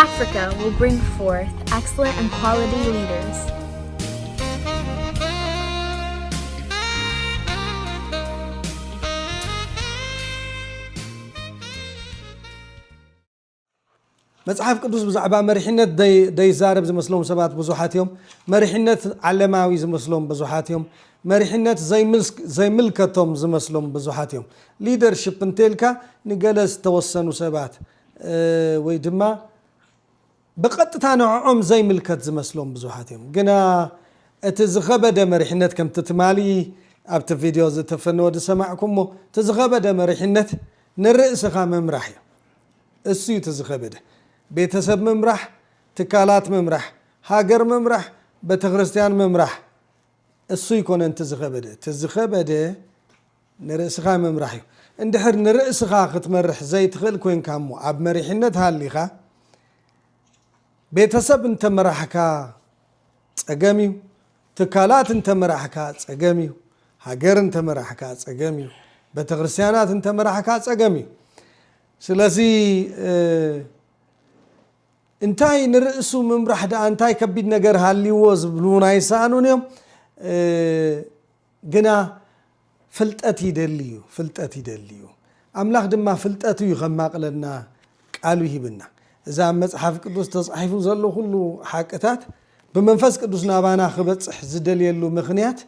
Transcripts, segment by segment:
Africa will bring forth excellent and quality leaders. መጽሓፍ ቅዱስ ብዛዕባ መሪሕነት ደይ- ደይዛረብ ዝመስሎም ሰባት ብዙሓት እዮም። መሪሕነት ዓለማዊ ዝመስሎም ብዙሓት እዮም። መሪሕነት ዘይምልስ- ዘይምልከቶም ዝመስሎም ብዙሓት እዮም። ሊደርሽፕ እንተልካ ንገለ ዝተወሰኑ ሰባት እ፣ ወይ ድማ ብቐጥታ ንዕኦም ዘይምልከት ዝመስሎም ብዙሓት እዮም። ግና እቲ ዝኸበደ መሪሕነት ከምቲ ትማሊ ኣብቲ ቪድዮ ዝተፈነወ ዝሰማዕኩሞ እቲ ዝኸበደ መሪሕነት ንርእስኻ ምምራሕ እዩ። እሱ እዩ እቲ ዝኸበደ። ቤተሰብ ምምራሕ፣ ትካላት ምምራሕ፣ ሃገር ምምራሕ፣ ቤተክርስትያን ምምራሕ እሱ ይኮነ እቲ ዝኸበደ። እቲ ዝኸበደ ንርእስኻ ምምራሕ እዩ። እንድሕር ንርእስኻ ክትመርሕ ዘይትኽእል ኮይንካ እሞ ኣብ መሪሕነት ሃሊኻ ቤተሰብ እንተመራሕካ ጸገም እዩ። ትካላት እንተመራሕካ ጸገም እዩ። ሃገር እንተመራሕካ ጸገም እዩ። ቤተክርስትያናት እንተመራሕካ ጸገም እዩ። ስለዚ እ፣ እንታይ ንርእሱ ምምራሕ ደኣ እንታይ ከቢድ ነገር ሃልይዎ ዝብሉ እውን ኣይሰኣኑን እዮም። እ፣ ግና ፍልጠት ይደሊ እዩ፣ ፍልጠት ይደሊ እዩ። ኣምላኽ ድማ ፍልጠቱ እዩ ከማቕለና ቃሉ ይህብና። እዚ ኣብ መጽሓፍ ቅዱስ ተጻሒፉ ዘሎ ኩሉ ሓቅታት ብመንፈስ ቅዱስ ናባና ክበጽሕ ዝደልየሉ ምኽንያት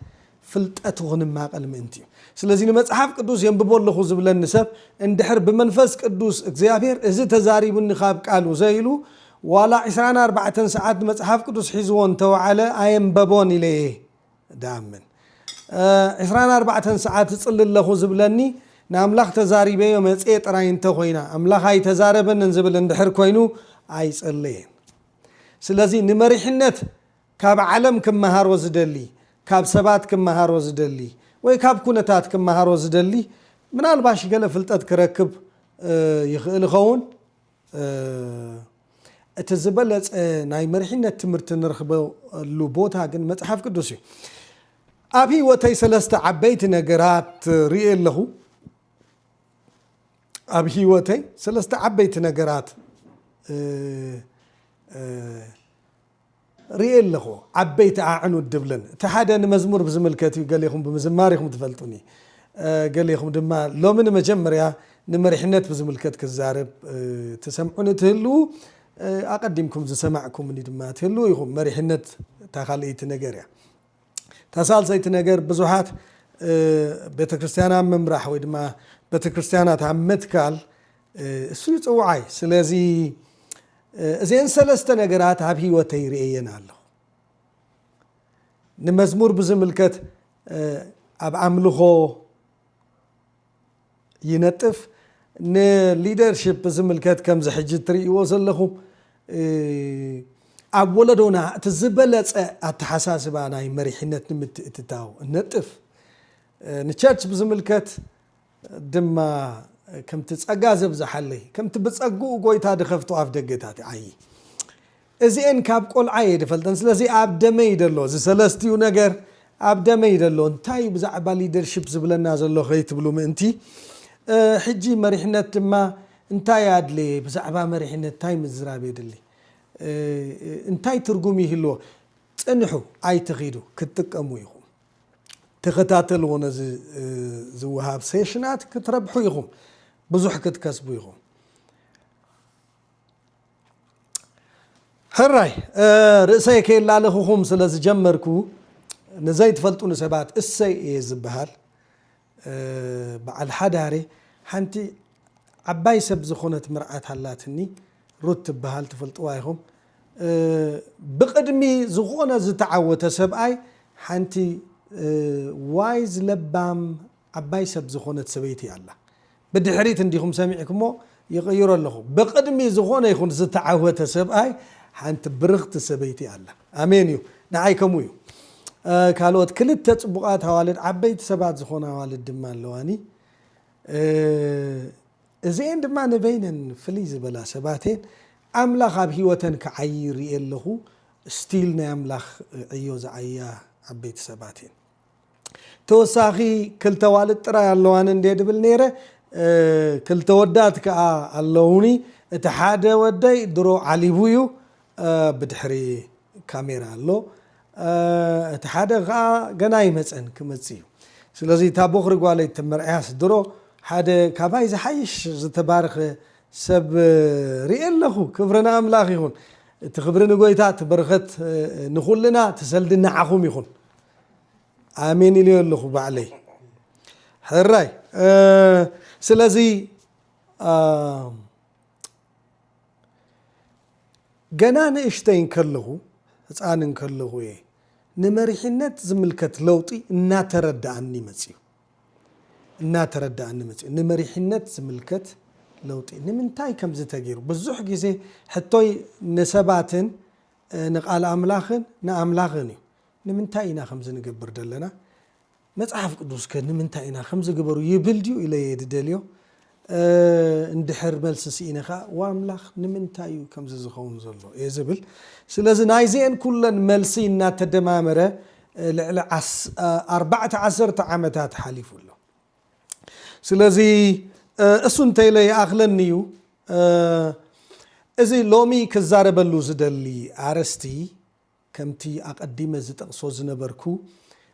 ፍልጠቱ ክንማቐል ምእንቲ እዩ። ስለዚ ንመጽሓፍ ቅዱስ የንብቦ ኣለኹ ዝብለኒ ሰብ እንድሕር ብመንፈስ ቅዱስ እግዚኣብሔር እዚ ተዛሪቡኒ ካብ ቃሉ ዘይሉ ዋላ ዕስራን ኣርባዕተን ሰዓት ንመጽሓፍ ቅዱስ ሒዝዎ እንተወዓለ ኣየንበቦን ኢለ እየ ደኣምን። እ፣ ዕስራን ኣርባዕተን ሰዓት እጽሊ ኣለኹ ዝብለኒ ንኣምላኽ ተዛሪበዮ መጽየ ጥራይ እንተኾይና ኣምላኽ ኣይተዛረበንን ዝብል እንድሕር ኮይኑ ኣይጸለየን። ስለዚ ንመሪሕነት ካብ ዓለም ክመሃሮ ዝደሊ፣ ካብ ሰባት ክመሃሮ ዝደሊ ወይ ካብ ኩነታት ክመሃሮ ዝደሊ ምናልባሽ ገለ ፍልጠት ክረክብ እ፣ ይኽእል ይኸውን። እ፣ እቲ ዝበለጸ ናይ መሪሕነት ትምህርቲ ንረኽበሉ ቦታ ግን መጽሓፍ ቅዱስ እዩ። ኣብ ህይወተይ ሰለስተ ዓበይቲ ነገራት ርእየ ኣለኹ። ኣብ ህይወተይ ሰለስተ ዓበይቲ ነገራት እ፣ እ፣ ርእየ ኣለኹ። ዓበይቲ ኣዕኑድ ድብለን እቲ ሓደ ንመዝሙር ብዝምልከት እዩ። ገሌኹም ብምዝማር ኢኹም ትፈልጡኒ። እ፣ ገሌኹም ድማ ሎሚ ንመጀመርያ ንመሪሕነት ብዝምልከት ክዛረብ እ፣ ትሰምዑኒ ትህልዉ እ፣ ኣቐዲምኩም ዝሰማዕኩምኒ ድማ ትህልዉ ኢኹም። መሪሕነት እታ ካልኣይቲ ነገር እያ። እታ ሳልሰይቲ ነገር ብዙሓት እ፣ ቤተክርስትያን ኣብ ምምራሕ ወይ ድማ ቤተክርስትያናት ኣብ ምትካል እ፣ እሱ እዩ ጽውዓይ። ስለዚ እ፣ እዚአን ሰለስተ ነገራት ኣብ ህይወተይ ርእየን ኣለኹ። ንመዝሙር ብዝምልከት እ፣ ኣብ ኣምልኾ ይነጥፍ። ንሊደርሽፕ ብዝምልከት ከምዚ ሕጂ እትርእይዎ ዘለኹም እ፣ ኣብ ወለዶና እቲ ዝበለጸ ኣተሓሳስባ ናይ መሪሕነት ንምትእትታው እነጥፍ። እ፣ ንቸርች ብዝምልከት ድማ ከምቲ ጸጋ ዘብዝሓለይ ከምቲ ብጸግኡ ጎይታ ድኸፍቶ ኣፍ ደገታት ዓዪ። እዚኤን ካብ ቆልዓ እየ ድፈልጠን። ስለዚ ኣብ ደመይ ደሎ እዚ ሰለስቲኡ ነገር ኣብ ደመይ ደሎ። እንታይ እዩ ብዛዕባ ሊደርሽፕ ዝብለና ዘሎ ከይትብሉ ምእንቲ እ፣ ሕጂ መሪሕነት ድማ እንታይ ኣድለየ፣ ብዛዕባ መሪሕነት እንታይ ምዝራብ የድሊ፣ እ፣ እንታይ ትርጉም ይህልዎ፣ ጽንሑ ኣይትኺዱ፣ ክትጥቀሙ ኢኹም። ተኸታተልዎ ነዚ እ፣ ዝወሃብ ሴሽናት ክትረብሑ ኢኹም፣ ብዙሕ ክትከስቡ ኢኹም። ሕራይ እ፣ ርእሰይ ከየላለኽኹም ስለ ዝጀመርኩ ንዘይትፈልጡኒ ሰባት እሰይ እየ ዝበሃል። እ፣ በዓል ሓዳሬ ሓንቲ ዓባይ ሰብ ዝኾነት መርዓት ሃላትኒ፣ ሩት ትበሃል፣ ትፈልጥዋ ኢኹም። እ፣ ብቕድሚ ዝኾነ ዝተዓወተ ሰብኣይ ሓንቲ እ፣ ዋይዝ ለባም ዓባይ ሰብ ዝኾነት ሰበይቲ ኣላ። ብድሕሪት እንዲኹም ሰሚዕኩሞ ይቕይሮ ኣለኹ። ብቕድሚ ዝኾነ ይኹን ዝተዓወተ ሰብኣይ ሓንቲ ብርኽቲ ሰበይቲ ኣላ። ኣሜን እዩ። ንዓይ ከምኡ እዩ። እ፣ ካልኦት ክልተ ጽቡቓት ኣዋልድ ዓበይቲ ሰባት ዝኾና ኣዋልድ ድማ ኣለዋኒ። እ፣ እዚኤን ድማ ንበይነን ፍልይ ዝበላ ሰባቴን ኣምላኽ ኣብ ህይወተን ክዓዪ ይርኢ ኣለኹ። ስቲል ናይ ኣምላኽ ዕዮ ዝዓያ ዓበይቲ ሰባቴን። ተወሳኺ ክልተ ኣዋልድ ጥራይ ኣለዋኒ እንዴ ድብል ነይረ። እ፣ ክልተ ወዳት ከኣ ኣለውኒ። እቲ ሓደ ወደይ ድሮ ዓሊቡ እዩ፣ እ፣ ብድሕሪ ካሜራ ኣሎ። እ፣ እቲ ሓደ ኸዓ ገና ይመፀን ክመፅእ እዩ። ስለዚ እታ ቦኽሪ ጓለይ እተመርዕያስ ድሮ ሓደ ካባይ ዝሓይሽ ዝተባረኸ ሰብ፣ እ፣ ርእየ ኣለኹ። ክብሪ ንኣምላኽ ይኹን። እቲ ክብሪ ንጎይታ፣ እቲ በረኸት፣ እ፣ ንኹልና፣ እቲ ሰልዲ ንዓኹም ይኹን። ኣሜን ኢለዮ ኣለኹ ባዕለይ። ሕራይ፣ እ፣ ስለዚ፣ እ፣ ገና ንእሽተይ እንከለኹ፣ ህፃን እንከለኹ እየ ንመሪሕነት ዝምልከት ለውጢ እናተረዳኣኒ መፅዩ። እናተረዳኣኒ መፅዩ። ንመሪሕነት ዝምልከት ለውጢ ንምንታይ ከምዚ ተገይሩ? ብዙሕ ግዜ ሕቶይ ንሰባትን፣ እ፣ ንቃል ኣምላኽን ንኣምላኽን እዩ። ንምንታይ ኢና ከምዚ ንገብር ዘለና? መጽሓፍ ቅዱስ ከ ንምንታይ ኢና ከምዚ ግበሩ ይብል ድዩ ኢለ እየ ድደልዮ። እ፣ እንድሕር መልሲ ስኢነ ከኣ፣ "ዋምላኽ ንምንታይ እዩ ከምዚ ዝኸውን ዘሎ?" እየ ዝብል። ስለዚ ናይዚአን ኩለን መልሲ እናተደማመረ፣ እ፣ ልዕሊ ዓስ-፣ እ፣ ኣርባዕተ ዓሰርተ ዓመታት ሓሊፉ ኣሎ። ስለዚ፣ እ፣ እሱ እንተኢለ ይኣኽለኒ እዩ። እ፣ እዚ ሎሚ ክዛረበሉ ዝደሊ ኣርእስቲ፣ ከምቲ ኣቐዲመ ዝጠቕሶ ዝነበርኩ፣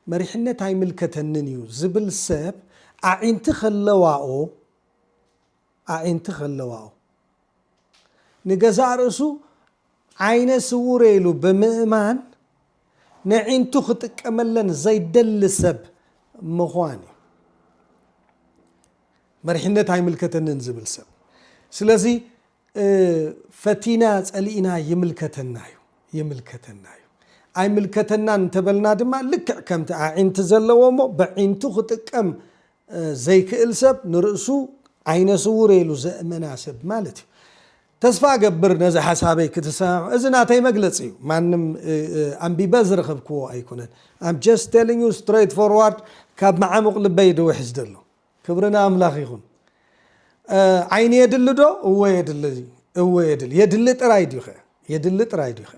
መሪሕነት ኣይምልከተንን እዩ ዝብል ሰብ ኣዒንቲ ከለዋኦ፣ ኣዒንቲ ከለዋኦ፣ ንገዛእ ርእሱ ዓይነ ስውር ኢሉ ብምእማን፣ ነዒንቱ ክጥቀመለን ዘይደሊ ሰብ ምዃን እዩ። መሪሕነት ኣይምልከተንን ዝብል ሰብ። ስለዚ፣ እ፣ ፈቲና ጸሊእና ይምልከተና እዩ፣ ይምልከተና እዩ። ኣይምልከተናን እንተበልና ድማ፣ ልክዕ ከምቲ ኣዒንቲ ዘለዎ እሞ፣ በዒንቱ ክጥቀም፣ እ፣ ዘይክእል ሰብ፣ ንርእሱ ዓይነ ስውር ኢሉ ዘእመና ሰብ ማለት እዩ። ተስፋ እገብር ነዚ ሓሳበይ ክትሰማምዑ። እዚ ናተይ መግለጺ እዩ። ማንም፣ እ፣ እ፣ ኣንቢበ ዝረኸብክዎ ኣይኮነን። I'm just telling you straight forward፣ ካብ መዓሙቕ ልበይ ድውሕዝ ዘሎ። ክብሪ ንኣምላኽ ይኹን። እ፣ ዓይኒ የድሊ ዶ? እወ የድሊ፣ እወ የድሊ። የድሊ ጥራይ ድዩ ኸ? የድሊ ጥራይ ድዩ ኸ?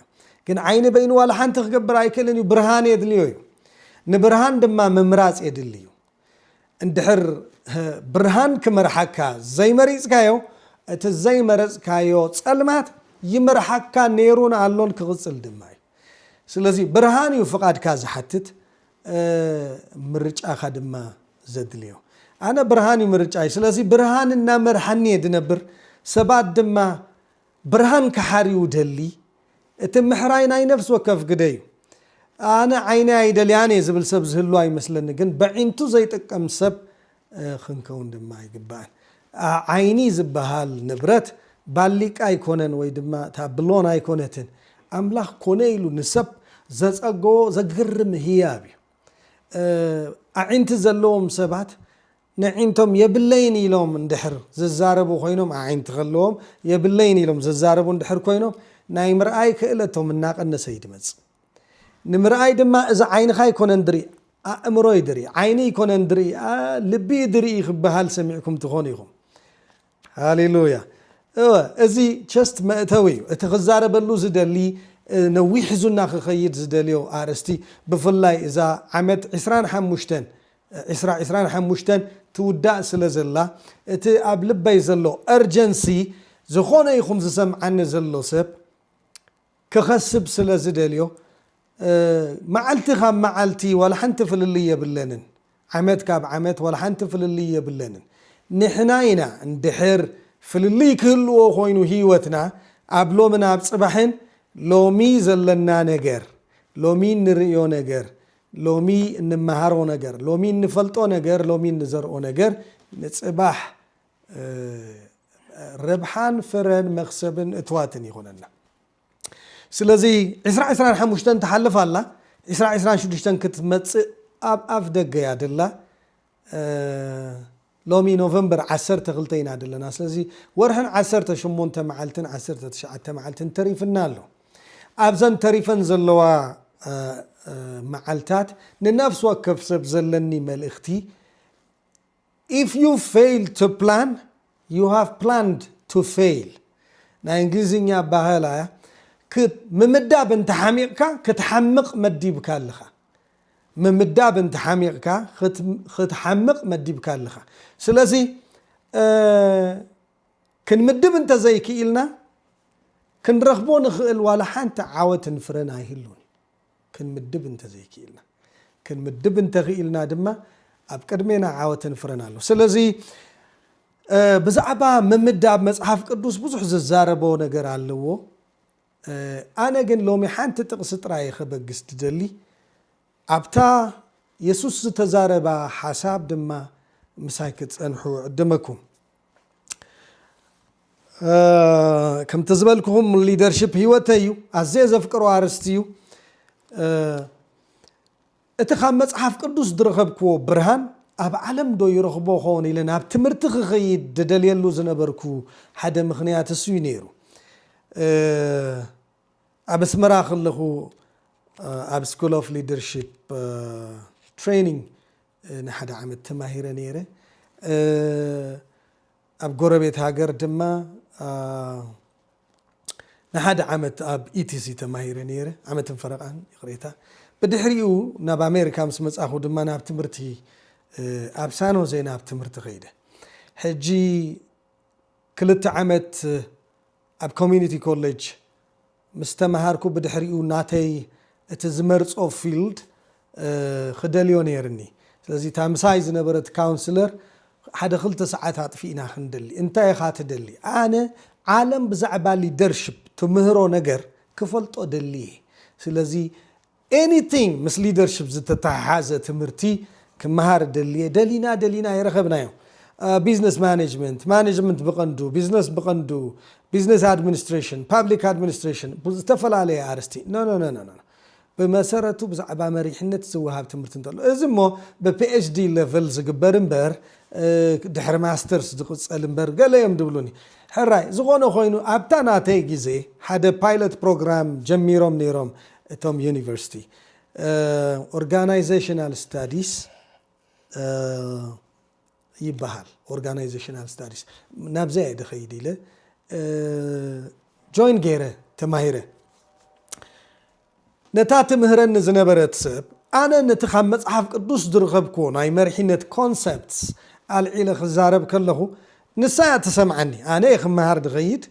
ግን ዓይኒ በይኑ ዋላ ሓንቲ ክገብር ኣይክእልን እዩ። ብርሃን የድልዮ እዩ። ንብርሃን ድማ ምምራጽ የድሊ እዩ። እንድሕር፣ እ፣ ብርሃን ክመርሓካ ዘይመሪጽካዮ፣ እቲ ዘይመረጽካዮ ጸልማት ይመርሓካ ነይሩን ኣሎን ክቕጽል ድማ እዩ። ስለዚ ብርሃን እዩ ፍቓድካ ዝሓትት፣ እ፣ ምርጫኻ ድማ ዘድልዮ። ኣነ ብርሃን እዩ ምርጫይ። ስለዚ ብርሃን እናመርሓኒ እየ ዝነብር። ሰባት ድማ ብርሃን ክሓርዩ ደሊ። እቲ ምሕራይ ናይ ነፍሲ ወከፍ ግደ እዩ። ኣነ ዓይነይ ኣይደልያን እየ ዝብል ሰብ ዝህሉ ኣይመስለኒ፣ ግን በዒንቱ ዘይጥቀም ሰብ እ፣ ክንከውን ድማ ኣይግባእን። ኣ-፣ ዓይኒ ዝበሃል ንብረት ባሊቃ ኣይኮነን ወይ ድማ እታ ብሎን ኣይኮነትን። ኣምላኽ ኮነ ኢሉ ንሰብ ዘጸገዎ ዘግርም ህያብ እዩ። እ፣ ኣዒንቲ ዘለዎም ሰባት ነዒንቶም የብለይን ኢሎም እንድሕር ዝዛረቡ ኮይኖም፣ ኣዒንቲ ከለዎም የብለይን ኢሎም ዝዛረቡ እንድሕር ኮይኖም፣ ናይ ምርኣይ ክእለቶም እናቐነሰ እዩ ዝመጽእ። ንምርኣይ ድማ እዚ ዓይንኻ ኣይኮነን ድርኢ፣ ኣእምሮ እዩ ድርኢ። ዓይኒ ኣይኮነን ድርኢ፣ ኣ-፣ ልቢ እዩ ድርኢ ክበሃል ሰሚዕኩም ትኾኑ ኢኹም። ሃሌሉያ። እወ፣ እዚ ቸስት መእተዊ እዩ። እቲ ክዛረበሉ ዝደሊ፣ እ፣ ነዊሕ ሒዙና ክኸይድ ዝደልዮ ኣርእስቲ፣ ብፍላይ እዛ ዓመት ዕስራን ሓሙሽተን፣ ዒስራ ዕስራን ሓሙሽተን ትውዳእ ስለ ዘላ፣ እቲ ኣብ ልበይ ዘሎ እርጀንሲ፣ ዝኾነ ይኹን ዝሰምዓኒ ዘሎ ሰብ፣ ክኸስብ ስለ ዝደልዮ፣ እ፣ መዓልቲ ካብ መዓልቲ ዋላ ሓንቲ ፍልልይ የብለንን። ዓመት ካብ ዓመት ዋላ ሓንቲ ፍልልይ የብለንን። ንሕና ኢና እንድሕር ፍልልይ ክህልዎ ኮይኑ ህይወትና ኣብ ሎምን ኣብ ጽባሕን፣ ሎሚ ዘለና ነገር፣ ሎሚ እንርእዮ ነገር፣ ሎሚ እንመሃሮ ነገር፣ ሎሚ እንፈልጦ ነገር፣ ሎሚ እንዘርኦ ነገር ንጽባሕ፣ እ፣ ረብሓን ፍረን መኽሰብን እትዋትን ይኾነና። ስለዚ ዕስራ ዕስራን ሓሙሽተን ትሓልፍ ኣላ፣ ዕስራ ዕስራን ሽዱሽተን ክትመጽእ ኣብ ኣፍ ደገ እያ ደላ። እ፣ ሎሚ ኖቨምበር ዓሰርተ ክልተ ኢና ደለና። ስለዚ ወርሕን ዓሰርተ ሸሞንተ መዓልትን ዓሰርተ ትሽዓተ መዓልትን ተሪፍና ኣሎ። ኣብዘን ተሪፈን ዘለዋ፣ እ፣ እ፣ መዓልታት ንነፍሲ ወከፍ ሰብ ዘለኒ መልእኽቲ፣ if you fail to plan, you have planned to fail። ናይ እንግሊዝኛ ኣባህላ እያ። ክት-፣ ምምዳብ እንተሓሚቕካ ክትሓምቕ መዲብካ ኣለኻ። ምምዳብ እንተሓሚቕካ ክት-፣ ክትሓምቕ መዲብካ ኣለኻ። ስለዚ፣ እ፣ ክንምድብ እንተዘይክኢልና ክንረኽቦ ንኽእል ዋላ ሓንቲ ዓወትን ፍረን ኣይህሉን። ክንምድብ እንተዘይክኢልና፣ ክንምድብ እንተኽኢልና ድማ ኣብ ቅድሜና ዓወትን ፍረን ኣሎ። ስለዚ ብዛዕባ ምምዳብ መጽሓፍ ቅዱስ ብዙሕ ዝዛረቦ ነገር ኣለዎ። ኣነ ግን ሎሚ ሓንቲ ጥቕሲ ጥራይ ከበግስ ትደሊ። ኣብታ የሱስ ዝተዛረባ ሓሳብ ድማ ምሳይ ክትጸንሑ ዕድመኩም። ከምቲ ዝበልኩኹም ሊደርሽፕ ህይወተይ እዩ። ኣዝየ ዘፍቅሮ ኣርስቲ እዩ። እቲ ካብ መጽሓፍ ቅዱስ ዝረኸብክዎ ብርሃን ኣብ ዓለም ዶ ይረኽቦ ኸውን ኢለ ናብ ትምህርቲ ክኸይድ ደደልየሉ ዝነበርኩ ሓደ ምኽንያት እሱ እዩ ነይሩ። ኣብ ኣስመራ ከለኹ ኣብ ስኩል ኦፍ ሊደርሺፕ ትሬኒንግ ንሓደ ዓመት ተማሂረ ነይረ። ኣብ ጎረቤት ሃገር ድማ ንሓደ ዓመት ኣብ ኢቲሲ ተማሂረ ነይረ። ዓመትን ፈረቓን ይቕሬታ። ብድሕሪኡ ናብ ኣሜሪካ ምስ መጻኹ ድማ ናብ ትምህርቲ ኣብ ሳኖዜ ናብ ትምህርቲ ከይደ። ሕጂ ክልተ ዓመት ኣብ ኮሚኒቲ ኮሌጅ ምስ ተምሃርኩ ብድሕሪኡ ናተይ እቲ ዝመርጾ ፊልድ ክደልዮ ነይርኒ። ስለዚ እታ ምሳይ ዝነበረት ካውንስለር ሓደ ክልተ ሰዓት ኣጥፊእና ክንደሊ። እንታይ ኢኻ ትደሊ? ኣነ ዓለም ብዛዕባ ሊደርሽፕ ትምህሮ ነገር ክፈልጦ ደሊ እየ። ስለዚ ኤኒቲንግ ምስ ሊደርሽፕ ዝተተሓሓዘ ትምህርቲ ክመሃር ደልየ። ደሊና ደሊና የረኸብናዮ። ቢዝነስ ማኔጅመንት፣ ማኔጅመንት ብቐንዱ፣ ቢዝነስ ብቐንዱ፣ ቢዝነስ ኣድሚኒስትሬሽን፣ ፓብሊክ ኣድሚኒስትሬሽን፣ ዝተፈላለየ ኣርስቲ። ኖ ኖ ኖ ኖ ኖ። ብመሰረቱ ብዛዕባ መሪሕነት ዝወሃብ ትምህርቲ እንተሎ፣ እዚ እሞ ብፒኤችዲ ሌቨል ዝግበር እምበር ድሕሪ ማስተርስ ዝቕጸል እምበር ገለ እዮም ድብሉኒ። ሕራይ ዝኾነ ኮይኑ ኣብታ ናተይ ግዜ ሓደ ፓይለት ፕሮግራም ጀሚሮም ነይሮም እቶም ዩኒቨርሲቲ። ኦርጋናይዜሽናል ስታዲስ ይበሃል። ኦርጋናይዜሽናል ስታዲስ ናብዚኣ እየ ድኸይድ ኢለ ጆይን ገይረ ተማሂረ። ነታ ትምህረኒ ዝነበረት ሰብ ኣነ ነቲ ካብ መጽሓፍ ቅዱስ ዝረኸብክዎ ናይ መሪሕነት ኮንሰፕትስ ኣልዒለ ክዛረብ ከለኹ ንሳ እያ ትሰምዓኒ። ኣነ እየ ክመሃር ድኸይድ፣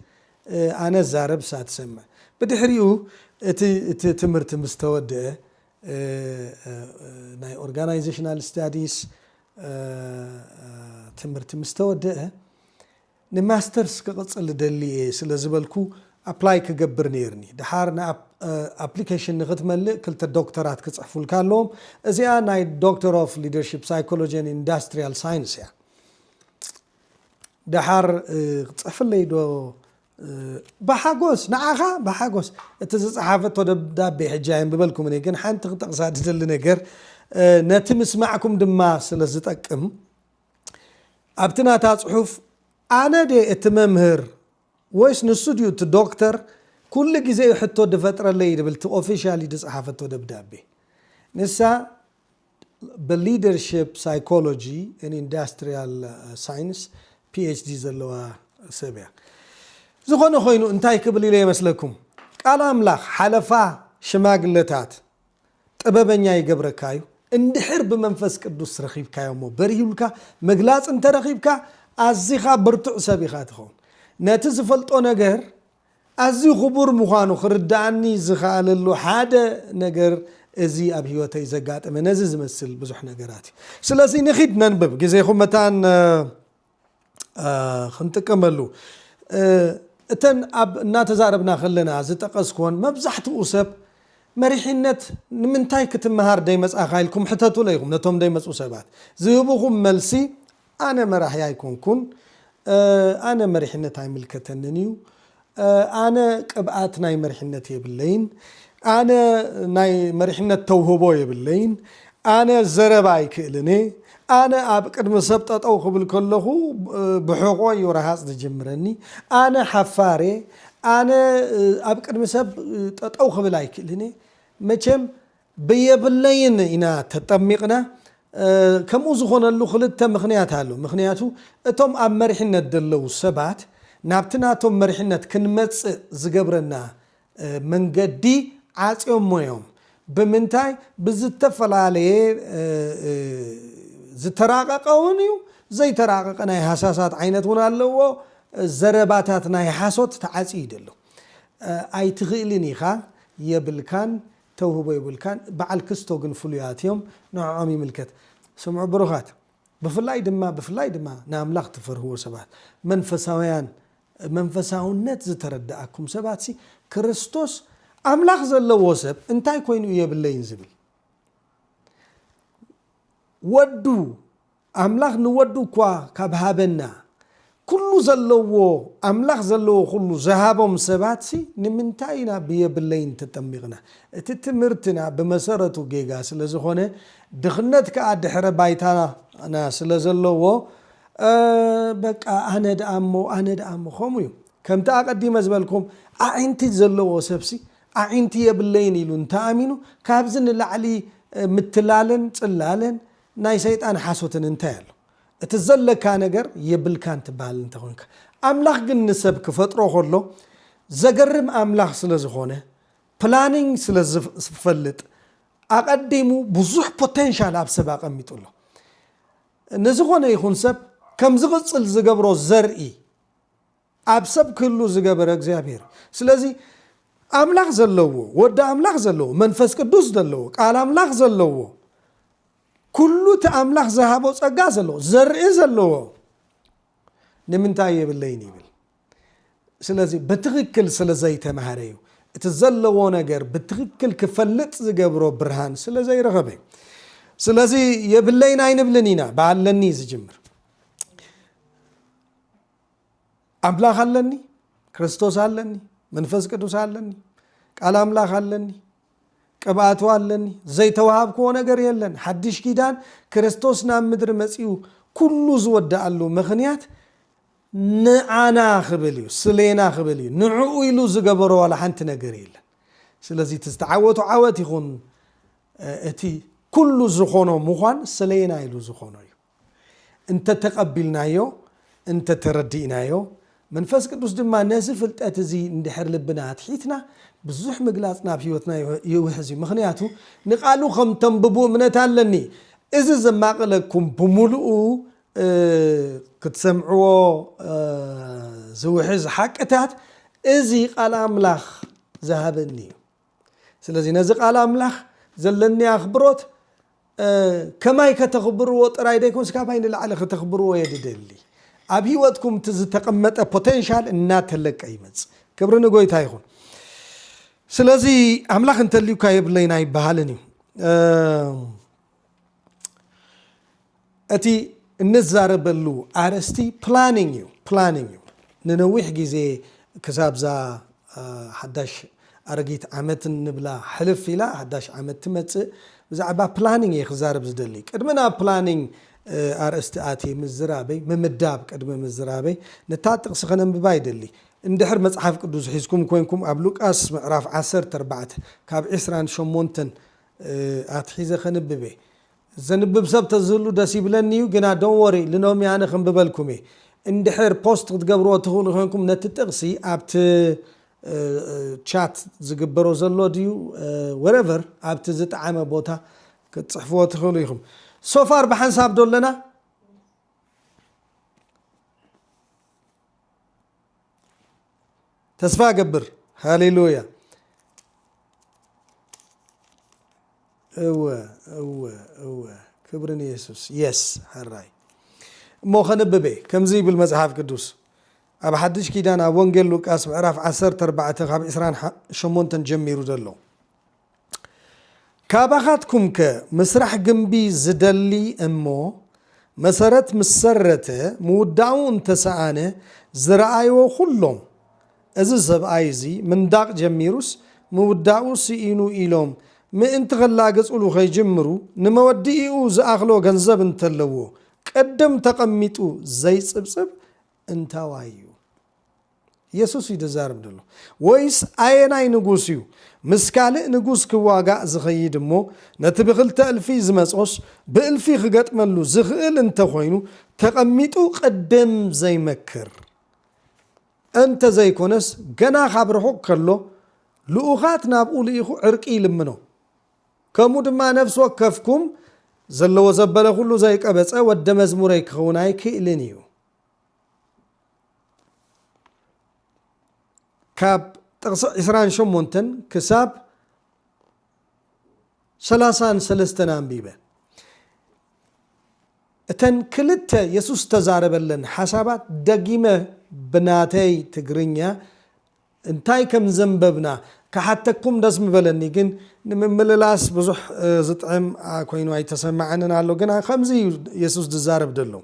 ኣነ ዛረብ እሳ ትሰምዕ። ብድሕሪኡ እቲ እቲ ትምህርቲ ምስ ተወደአ ናይ ኦርጋናይዜሽናል ስታዲስ ትምህርቲ ምስ ተወደአ ንማስተርስ ክቕጽል ደሊ እየ ስለ ዝበልኩ ኣፕላይ ክገብር ነይርኒ። ድሓር ንኣፕሊኬሽን ንክትመልእ ክልተ ዶክተራት ክጽሕፉልካ ኣለዎም። እዚኣ ናይ ዶክተር ኦፍ ሊደርሽፕ ሳይኮሎጂ ኢንዳስትሪያል ሳይንስ እያ። ድሓር ክጽሕፍለይ ዶ ብሓጎስ ንዓኻ ብሓጎስ እቲ ዝጸሓፈቶ ደብዳቤ ሕጂ ኣየንብበልኩምን እየ፣ ግን ሓንቲ ክጠቕሳ ዝደሊ ነገር ነቲ ምስማዕኩም ድማ ስለ ዝጠቅም ኣብቲ ናታ ጽሑፍ ኣነ ድየ እቲ መምህር ወይስ ንሱ ድዩ እቲ ዶክተር ኩሉ ግዜ እዩ ሕቶ ድፈጥረለይ ድብል እቲ ኦፊሻሊ ዝጸሓፈቶ ደብዳቤ። ንሳ ብሊደርሽፕ ሳይኮሎጂ ን ኢንዳስትሪያል ሳይንስ ፒኤችዲ ዘለዋ ሰብ እያ። ዝኾነ ኮይኑ እንታይ ክብል ኢለ ይመስለኩም? ቃል ኣምላኽ ሓለፋ ሽማግለታት ጥበበኛ ይገብረካ እዩ። እንድሕር ብመንፈስ ቅዱስ ረኺብካዮ እሞ በሪሁልካ መግላጽ እንተረኺብካ ኣዚኻ ብርቱዕ ሰብ ኢኻ ትኸውን። ነቲ ዝፈልጦ ነገር ኣዝዩ ክቡር ምዃኑ ክርድኣኒ ዝኸኣለሉ ሓደ ነገር እዚ ኣብ ህይወተይ ዘጋጠመ ነዚ ዝመስል ብዙሕ ነገራት እዩ። ስለዚ ንኺድ ነንብብ፣ ግዜኹም መታን ክንጥቀመሉ። እተን ኣብ እናተዛረብና ከለና ዝጠቐስኩወን መብዛሕትኡ ሰብ መሪሕነት ንምንታይ ክትመሃር ደይመጻኻ ኢልኩም ሕተቱለ ኢኹም ነቶም ደይመጹ ሰባት። ዝህቡኹም መልሲ ኣነ መራሒ ኣይኮንኩን፣ ኣነ መሪሕነት ኣይምልከተንን እዩ፣ ኣነ ቅብኣት ናይ መሪሕነት የብለይን፣ ኣነ ናይ መሪሕነት ተውህቦ የብለይን፣ ኣነ ዘረባ ኣይክእልን እየ፣ ኣነ ኣብ ቅድሚ ሰብ ጠጠው ክብል ከለኹ ብሕቖ እዩ ረሃፅ ዝጅምረኒ፣ ኣነ ሓፋር እየ፣ ኣነ ኣብ ቅድሚ ሰብ ጠጠው ክብል ኣይክእልን እየ። መቸም ብየብለይን ኢና ተጠሚቕና። ከምኡ ዝኾነሉ ክልተ ምኽንያት ኣሎ። ምኽንያቱ እቶም ኣብ መሪሕነት ዘለዉ ሰባት ናብቲ ናቶም መሪሕነት ክንመጽእ ዝገብረና መንገዲ ዓጽዮሞ እዮም። ብምንታይ? ብዝተፈላለየ ዝተራቐቐ እውን እዩ፣ ዘይተራቐቐ ናይ ሃሳሳት ዓይነት እውን ኣለዎ። ዘረባታት ናይ ሓሶት ተዓጽዩ እዩ ዘሎ። ኣይትኽእልን ኢኻ የብልካን፣ ተውህቦ የብልካን። በዓል ክስቶ ግን ፍሉያት እዮም፣ ንዕኦም ይምልከት። ስምዑ ብሩኻት፣ ብፍላይ ድማ ብፍላይ ድማ ንኣምላኽ ትፈርህዎ ሰባት፣ መንፈሳውያን፣ መንፈሳውነት ዝተረዳኣኩም ሰባት ሲ፣ ክርስቶስ ኣምላኽ ዘለዎ ሰብ እንታይ ኮይኑ እዩ የብለይን ዝብል? ወዱ ኣምላኽ ንወዱ እኳ ካብ ሃበና፣ ኩሉ ዘለዎ፣ ኣምላኽ ዘለዎ ኩሉ ዝሃቦም ሰባትሲ ንምንታይ ኢና ብየብለይን ተጠሚቕና? እቲ ትምህርትና ብመሰረቱ ጌጋ ስለ ዝኾነ፣ ድኽነት ከኣ ድሕረ ባይታና ስለ ዘለዎ፣ እ፣ በቃ ኣነ ደኣ እሞ፣ ኣነ ደኣ እሞ፣ ከምኡ እዩ። ከምቲ ኣቐዲመ ዝበልኩም፣ ኣዒንቲ ዘለዎ ሰብሲ ኣዒንቲ የብለይን ኢሉ እንተኣሚኑ፣ ካብዚ ንላዕሊ፣ እ፣ ምትላልን ጽላልን ናይ ሰይጣን ሓሶትን እንታይ ኣሎ? እቲ ዘለካ ነገር የብልካን ትበሃል እንተኾንካ። ኣምላኽ ግን ንሰብ ክፈጥሮ ከሎ ዘገርም ኣምላኽ ስለ ዝኾነ፣ ፕላኒንግ ስለ ዝፍ-፣ ዝፈልጥ፣ ኣቐዲሙ ብዙሕ ፖቴንሻል ኣብ ሰብ ኣቐሚጡ ኣሎ። ንዝኾነ ይኹን ሰብ ከም ዝቕጽል ዝገብሮ ዘርኢ ኣብ ሰብ ክህሉ ዝገበረ እግዚኣብሔር። ስለዚ ኣምላኽ ዘለዎ፣ ወዲ ኣምላኽ ዘለዎ፣ መንፈስ ቅዱስ ዘለዎ፣ ቃል ኣምላኽ ዘለዎ፣ ኩሉ እቲ ኣምላኽ ዝሃቦ ጸጋ ዘለዎ፣ ዘርኢ ዘለዎ ንምንታይ የብለይን ይብል? ስለዚ ብትኽክል ስለ ዘይተማህረ እዩ። እቲ ዘለዎ ነገር ብትኽክል ክፈልጥ ዝገብሮ ብርሃን ስለ ዘይረኸበ እዩ። ስለዚ የብለይን ኣይንብልን ኢና፣ ብኣለኒ እዩ ዝጅምር። ኣምላኽ ኣለኒ፣ ክርስቶስ ኣለኒ፣ መንፈስ ቅዱስ ኣለኒ፣ ቃል ኣምላኽ ኣለኒ፣ ቅብኣቱ ኣለኒ፣ ዘይተዋሃብክዎ ነገር የለን። ሓድሽ ኪዳን ክርስቶስ ናብ ምድሪ መጺኡ ኩሉ ዝወደኣሉ ምኽንያት ንዓና ክብል እዩ፣ ስሌና ክብል እዩ። ንዕኡ ኢሉ ዝገበሮ ዋላ ሓንቲ ነገር የለን። ስለዚ እቲ ዝተዓወቱ ዓወት ይኹን፣ እ፣ እቲ ኩሉ ዝኾኖ ምዃን ስሌና ኢሉ ዝኾኖ እዩ። እንተ ተቐቢልናዮ፣ እንተ ተረዲእናዮ፣ መንፈስ ቅዱስ ድማ ነዚ ፍልጠት እዚ እንድሕር ልብና ኣትሒትና፣ ብዙሕ ምግላጽ ናብ ህይወትና ይው-፣ ይውሕዝ እዩ። ምኽንያቱ ንቃሉ ከም ተንብቡ እምነት ኣለኒ። እዚ ዘማቕለኩም ብምሉኡ፣ እ፣ ክትሰምዕዎ፣ እ፣ ዝውሕዝ ሓቅታት እዚ ቃል ኣምላኽ ዝሃበኒ እዩ። ስለዚ ነዚ ቃል ኣምላኽ ዘለኒ ኣኽብሮት፣ እ፣ ከማይ ከተኽብርዎ ጥራይ ደይኮንስ ካባይ ንላዕሊ ከተኽብርዎ እየ ድደሊ። ኣብ ህይወትኩም እቲ ዝተቐመጠ ፖቴንሻል እናተለቀ ይመጽእ። ክብሪ ንጎይታ ይኹን። ስለዚ ኣምላኽ እንተልዩካ የብለይን ኣይበሃልን እዩ። እ፣ እቲ እንዛረበሉ ኣርእስቲ ፕላኒንግ እዩ፣ ፕላኒንግ እዩ። ንነዊሕ ግዜ ክሳብዛ፣ እ፣ ሓዳሽ ኣረጊት ዓመት እንብላ ሕልፍ ኢላ ሓዳሽ ዓመት ትመጽእ፣ ብዛዕባ ፕላኒንግ እየ ክዛረብ ዝደሊ። ቅድሚ ናብ ፕላኒንግ፣ እ፣ ኣርእስቲ ኣትየ ምዝራበይ፣ ምምዳብ ቅድሚ ምዝራበይ፣ ነታ ጥቕሲ ከነንብባ ይደሊ። እንድሕር መጽሓፍ ቅዱስ ሒዝኩም ኮይንኩም ኣብ ሉቃስ ምዕራፍ ዓሰርተ ኣርባዕተ ካብ ዕስራን ሸሞንተን፣ እ፣ ኣትሒዘ ከንብብ እየ። ዘንብብ ሰብ ተዝህሉ ደስ ይብለኒ እዩ፣ ግና ዶን ወሪ ልኖሚ ኣነ ክንብበልኩም እየ። እንድሕር ፖስት ክትገብርዎ ትኽእሉ ኮይንኩም ነቲ ጥቕሲ ኣብቲ፣ እ፣ እ፣ ቻት ዝግበሮ ዘሎ ድዩ፣ እ፣ ወረቨር ኣብቲ ዝጠዓመ ቦታ ክትጽሕፍዎ ትኽእሉ ኢኹም። ሶፋር ብሓንሳብ ዶ ኣለና? ተስፋ እገብር። ሃሌሉያ። እወ፣ እወ፣ እወ። ክብሪ ንየሱስ። የስ፣ ሕራይ። እሞ ከንብብ እየ። ከምዚ ይብል መጽሓፍ ቅዱስ። ኣብ ሓድሽ ኪዳን ኣብ ወንጌል ሉቃስ ምዕራፍ ዓሰርተ ኣርባዕተ ካብ ዕስራን ሸሞንተን ጀሚሩ ዘሎ። ካባኻትኩምከ ምስራሕ ግምቢ ዝደሊ እሞ መሰረት ምስ ሰረተ ምውዳኡ እንተሰኣነ ዝረኣይዎ ኩሎም፣ "እዚ ሰብኣይ እዚ ምንዳቕ ጀሚሩስ ምውዳኡ ስኢኑ" ኢሎም ምእንቲ ከላግጽሉ ከይጅምሩ፣ ንመወድኢኡ ዝኣኽሎ ገንዘብ እንተለዎ ቅድም ተቐሚጡ ዘይጽብጽብ እንታዋይ እዩ? የሱስ እዩ ዝዛረብ ዘሎ። ወይስ ኣየናይ ንጉስ እዩ ምስ ካልእ ንጉስ ክዋጋእ ዝኸይድ እሞ፣ ነቲ ብኽልተ እልፊ ዝመጾስ ብእልፊ ክገጥመሉ ዝኽእል እንተኾይኑ፣ ተቐሚጡ ቅድም ዘይመክር? እንተ ዘይኮነስ፣ ገና ካብ ርሑቕ ከሎ፣ ልኡኻት ናብኡ ልኢኹ ዕርቂ ይልምኖ። ከምኡ ድማ ነፍሲ ወከፍኩም ዘለዎ ዘበለ ኩሉ ዘይቀበጸ ወደ መዝሙረይ ክኸውን ኣይክእልን እዩ። ካብ ጥቕሲ ዕስራን ሸሞንተን ክሳብ ሰላሳን ሰለስተን ኣንቢበ። እተን ክልተ የሱስ ተዛረበለን ሓሳባት ደጊመ ብናተይ ትግርኛ እንታይ ከም ዘንበብና ክሓተኩም ደስ ምበለኒ፣ ግን ንምምልላስ ብዙሕ ዝጥዕም ኮይኑ ኣይተሰማዓንን ኣሎ። ግና ከምዚ እዩ የሱስ ዝዛረብ ዘሎ።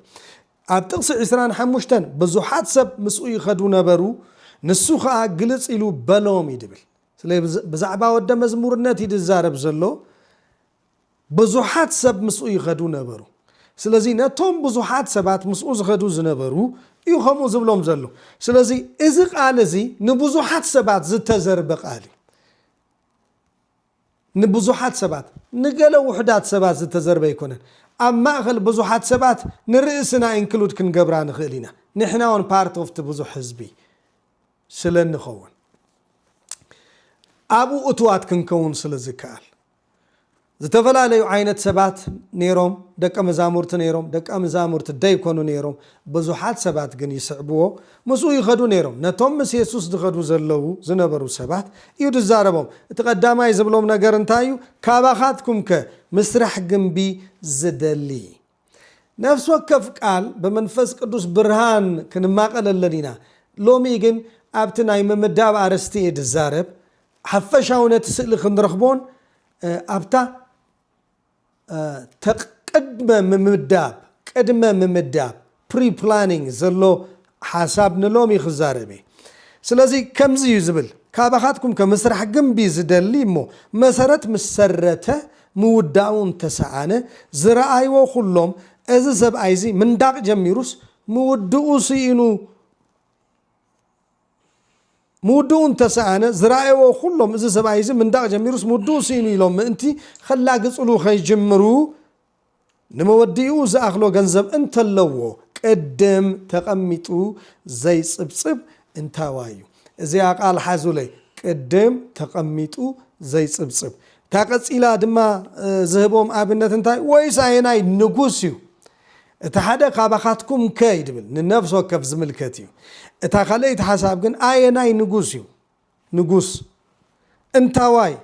ኣብ ጥቕሲ ዕስራን ሓሙሽተን ብዙሓት ሰብ ምስኡ ይኸዱ ነበሩ፣ ንሱ ኸኣ ግልጽ ኢሉ በሎም እዩ ድብል። ስለ ብዛዕባ ወደ መዝሙርነት እዩ ዝዛረብ ዘሎ። ብዙሓት ሰብ ምስኡ ይኸዱ ነበሩ። ስለዚ ነቶም ብዙሓት ሰባት ምስኡ ዝኸዱ ዝነበሩ እዩ ከምኡ ዝብሎም ዘሎ። ስለዚ እዚ ቃል እዚ ንብዙሓት ሰባት ዝተዘርበ ቃል እዩ። ንብዙሓት ሰባት፣ ንገለ ውሑዳት ሰባት ዝተዘርበ ኣይኮነን። ኣብ ማእኸል ብዙሓት ሰባት ንርእስና ኢንክሉድ ክንገብራ ንኽእል ኢና። ንሕና እውን ፓርት ኦፍቲ ብዙሕ ህዝቢ ስለ እንኸውን፣ ኣብኡ እትዋት ክንከውን ስለ ዝከኣል፣ ዝተፈላለዩ ዓይነት ሰባት ነይሮም። ደቀ መዛሙርቲ ነይሮም፣ ደቀ መዛሙርቲ ደይኮኑ ነይሮም። ብዙሓት ሰባት ግን ይስዕብዎ፣ ምስኡ ይኸዱ ነይሮም። ነቶም ምስ የሱስ ዝኸዱ ዘለዉ ዝነበሩ ሰባት እዩ ዝዛረቦም። እቲ ቀዳማይ ዝብሎም ነገር እንታይ እዩ? ካባኻትኩም ከ ምስራሕ ግንቢ ዝደሊ? ነፍሲ ወከፍ ቃል ብመንፈስ ቅዱስ ብርሃን ክንማቐለለን ኢና። ሎሚ ግን ኣብቲ ናይ ምምዳብ ኣርእስቲ እየ ዝዛረብ። ሓፈሻዊ ነቲ ስእሊ ክንረኽቦን ኣብታ ተቅድመ ምምዳብ ቅድመ ምምዳብ ፕሪ ፕላኒንግ ዘሎ ሓሳብ ንሎሚ ክዛረብ እየ። ስለዚ ከምዚ እዩ ዝብል፣ ካባኻትኩም ከምስራሕ ግንቢ ዝደሊ እሞ መሰረት ምስ ሰረተ ምውዳኡ እንተሰኣነ ዝረኣይዎ ኩሎም፣ እዚ ሰብኣይ እዚ ምንዳቕ ጀሚሩስ ምውድኡ ስኢኑ ምውድኡ እንተሰኣነ ዝረኣይዎ ኩሎም፣ እዚ ሰብኣይ እዚ ምንዳቕ ጀሚሩስ ምውድኡ ስኢኑ ኢሎም ምእንቲ ከላግጽሉ ከይጅምሩ፣ ንመወዲኡ ዝኣኽሎ ገንዘብ እንተለዎ ቅድም ተቐሚጡ ዘይጽብጽብ እንታዋይ እዩ? እዚኣ ቃል ሓዙለይ፣ ቅድም ተቐሚጡ ዘይጽብጽብ። እታ ቀጺላ ድማ ዝህቦም ኣብነት እንታይ? ወይስ ኣየናይ ንጉስ እዩ? እቲ ሓደ ካባኻትኩም ከ ይድብል ንነፍሲ ወከፍ ዝምልከት እዩ። እታ ካልኣይቲ ሓሳብ ግን ኣየናይ ንጉስ እዩ? ንጉስ እንታዋይ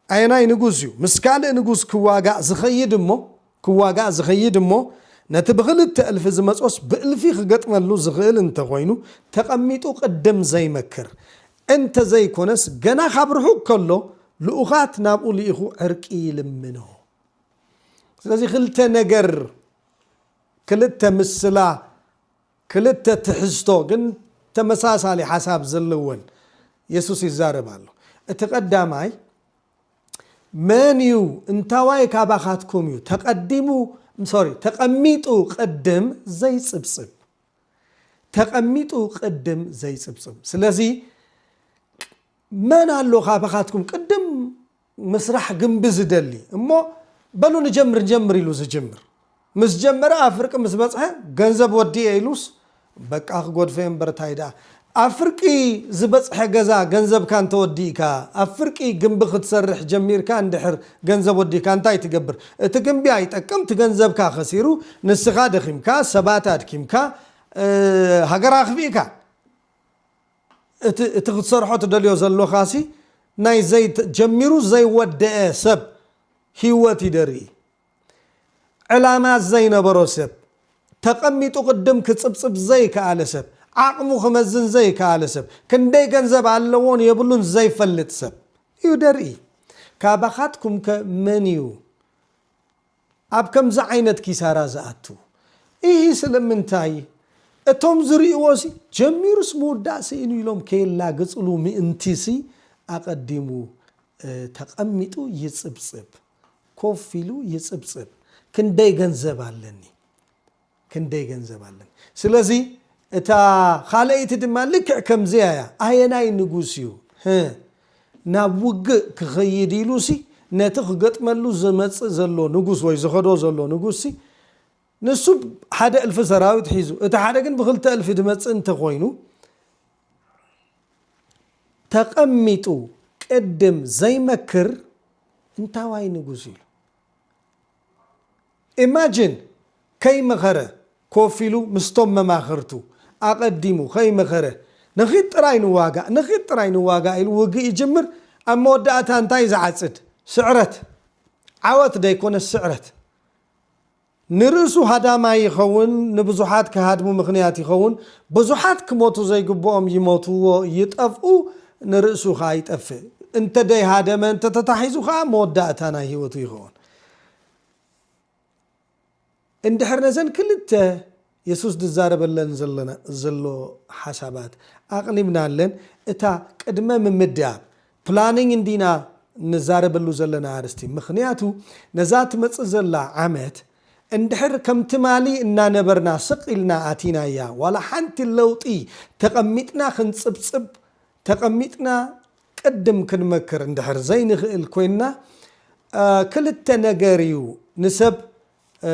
ኣየናይ ንጉስ እዩ? ምስ ካልእ ንጉስ ክዋጋእ ዝኸይድ እሞ ክዋጋእ ዝኸይድ እሞ ነቲ ብክልተ እልፊ ዝመጾስ ብእልፊ ክገጥመሉ ዝኽእል እንተኾይኑ ተቐሚጡ ቅድም ዘይመክር እንተዘይኮነስ ገና ካብ ርሑቕ ከሎ ልኡኻት ናብኡ ልኢኹ ዕርቂ ይልምኖ። ስለዚ ክልተ ነገር፣ ክልተ ምስላ፣ ክልተ ትሕዝቶ ግን ተመሳሳሊ ሓሳብ ዘለወን የሱስ ይዛረብ ኣሎ። እቲ ቀዳማይ መን እዩ? እንታዋይ ካባኻትኩም እዩ ተቐዲሙ፣ ሶሪ፣ ተቐሚጡ ቅድም ዘይጽብጽብ? ተቐሚጡ ቅድም ዘይጽብጽብ። ስለዚ መን ኣሎ ካባኻትኩም ቅድም ምስራሕ ግንቢ ዝደሊ እሞ በሉ ንጀምር ንጀምር ኢሉ ዝጅምር? ምስ ጀመረ ኣፍርቂ ምስ በጽሐ ገንዘብ ወዲኤ ኢሉስ በቃ ክጎድፈ እምበር እንታይ ደኣ። ኣፍርቂ ዝበጽሐ ገዛ ገንዘብካ እንተወዲእካ፣ ኣፍርቂ ግንቢ ክትሰርሕ ጀሚርካ እንድሕር ገንዘብ ወዲእካ እንታይ ትገብር? እቲ ግንቢ ኣይጠቅም፣ እቲ ገንዘብካ ከሲሩ፣ ንስኻ ደኺምካ፣ ሰባት ኣድኪምካ፣ ሃገር ኣኽፊእካ። እቲ ክትሰርሖ ትደልዮ ዘሎኻሲ ናይ ጀሚሩ ዘይወደአ ሰብ ህይወት ይደርኢ። ዕላማ ዘይነበሮ ሰብ፣ ተቐሚጡ ቅድም ክጽብጽብ ዘይከኣለ ሰብ፣ ዓቕሙ ክመዝን ዘይከኣለ ሰብ፣ ክንደይ ገንዘብ ኣለዎን የብሉን ዘይፈልጥ ሰብ እዩ ደርኢ። ካባኻትኩም ከ መን እዩ ኣብ ከምዚ ዓይነት ኪሳራ ዝኣቱ? ኢሂ ስለምንታይ? እቶም ዝርእይዎ ሲ ጀሚሩስ ምውዳእ ስኢኑ ኢሎም ከየላግጽሉ ምእንቲ ሲ ኣቐዲሙ ተቐሚጡ ይጽብጽብ፣ ኮፍ ኢሉ ይጽብጽብ። ክንደይ ገንዘብ ኣለኒ? ክንደይ ገንዘብ ኣለኒ? ስለዚ እታ ካልኣይቲ ድማ ልክዕ ከምዚኣ እያ። ኣየናይ ንጉስ እዩ ናብ ውግእ ክኸይድ ኢሉሲ ነቲ ክገጥመሉ ዝመጽእ ዘሎ ንጉስ ወይ ዝኸዶ ዘሎ ንጉስሲ ንሱ ሓደ እልፊ ሰራዊት ሒዙ እቲ ሓደ ግን ብክልተ እልፊ ዝመጽእ እንተኾይኑ ተቐሚጡ ቅድም ዘይመክር እንታዋይ ንጉስ ኢሉ ኢማጅን ከይመኸረ ኮፍ ኢሉ ምስቶም መማኽርቱ ኣቐዲሙ ከይመኸረ ንኺድ ጥራይ ንዋጋእ፣ ንኺድ ጥራይ ንዋጋእ ኢሉ ውግእ ይጅምር። ኣብ መወዳእታ እንታይ ዝዓጽድ? ስዕረት። ዓወት ደይኮነ ስዕረት። ንርእሱ ሃዳማይ ይኸውን፣ ንብዙሓት ክሃድሙ ምኽንያት ይኸውን። ብዙሓት ክሞቱ ዘይግብኦም ይሞትዎ፣ ይጠፍኡ፣ ንርእሱ ኸኣ ይጠፍእ። እንተ ደይሃደመ፣ እንተ ተታሒዙ ኸኣ መወዳእታ ናይ ህይወቱ ይኸውን። እንድሕር ነዘን ክልተ የሱስ ዝዛረበለን ዘለና፣ ዘሎ ሓሳባት ኣቕሊብናለን፣ እታ ቅድመ ምምዳብ፣ ፕላኒንግ እንዲና ንዛረበሉ ዘለና ኣርእስቲ። ምኽንያቱ ነዛ ትመጽእ ዘላ ዓመት እንድሕር ከም ትማሊ እናነበርና ስቕ ኢልና ኣቲናያ፣ ዋላ ሓንቲ ለውጢ ተቐሚጥና ክንጽብጽብ፣ ተቐሚጥና ቅድም ክንመክር እንድሕር ዘይንኽእል ኮይንና፣ እ፣ ክልተ ነገር እዩ ንሰብ፣ እ፣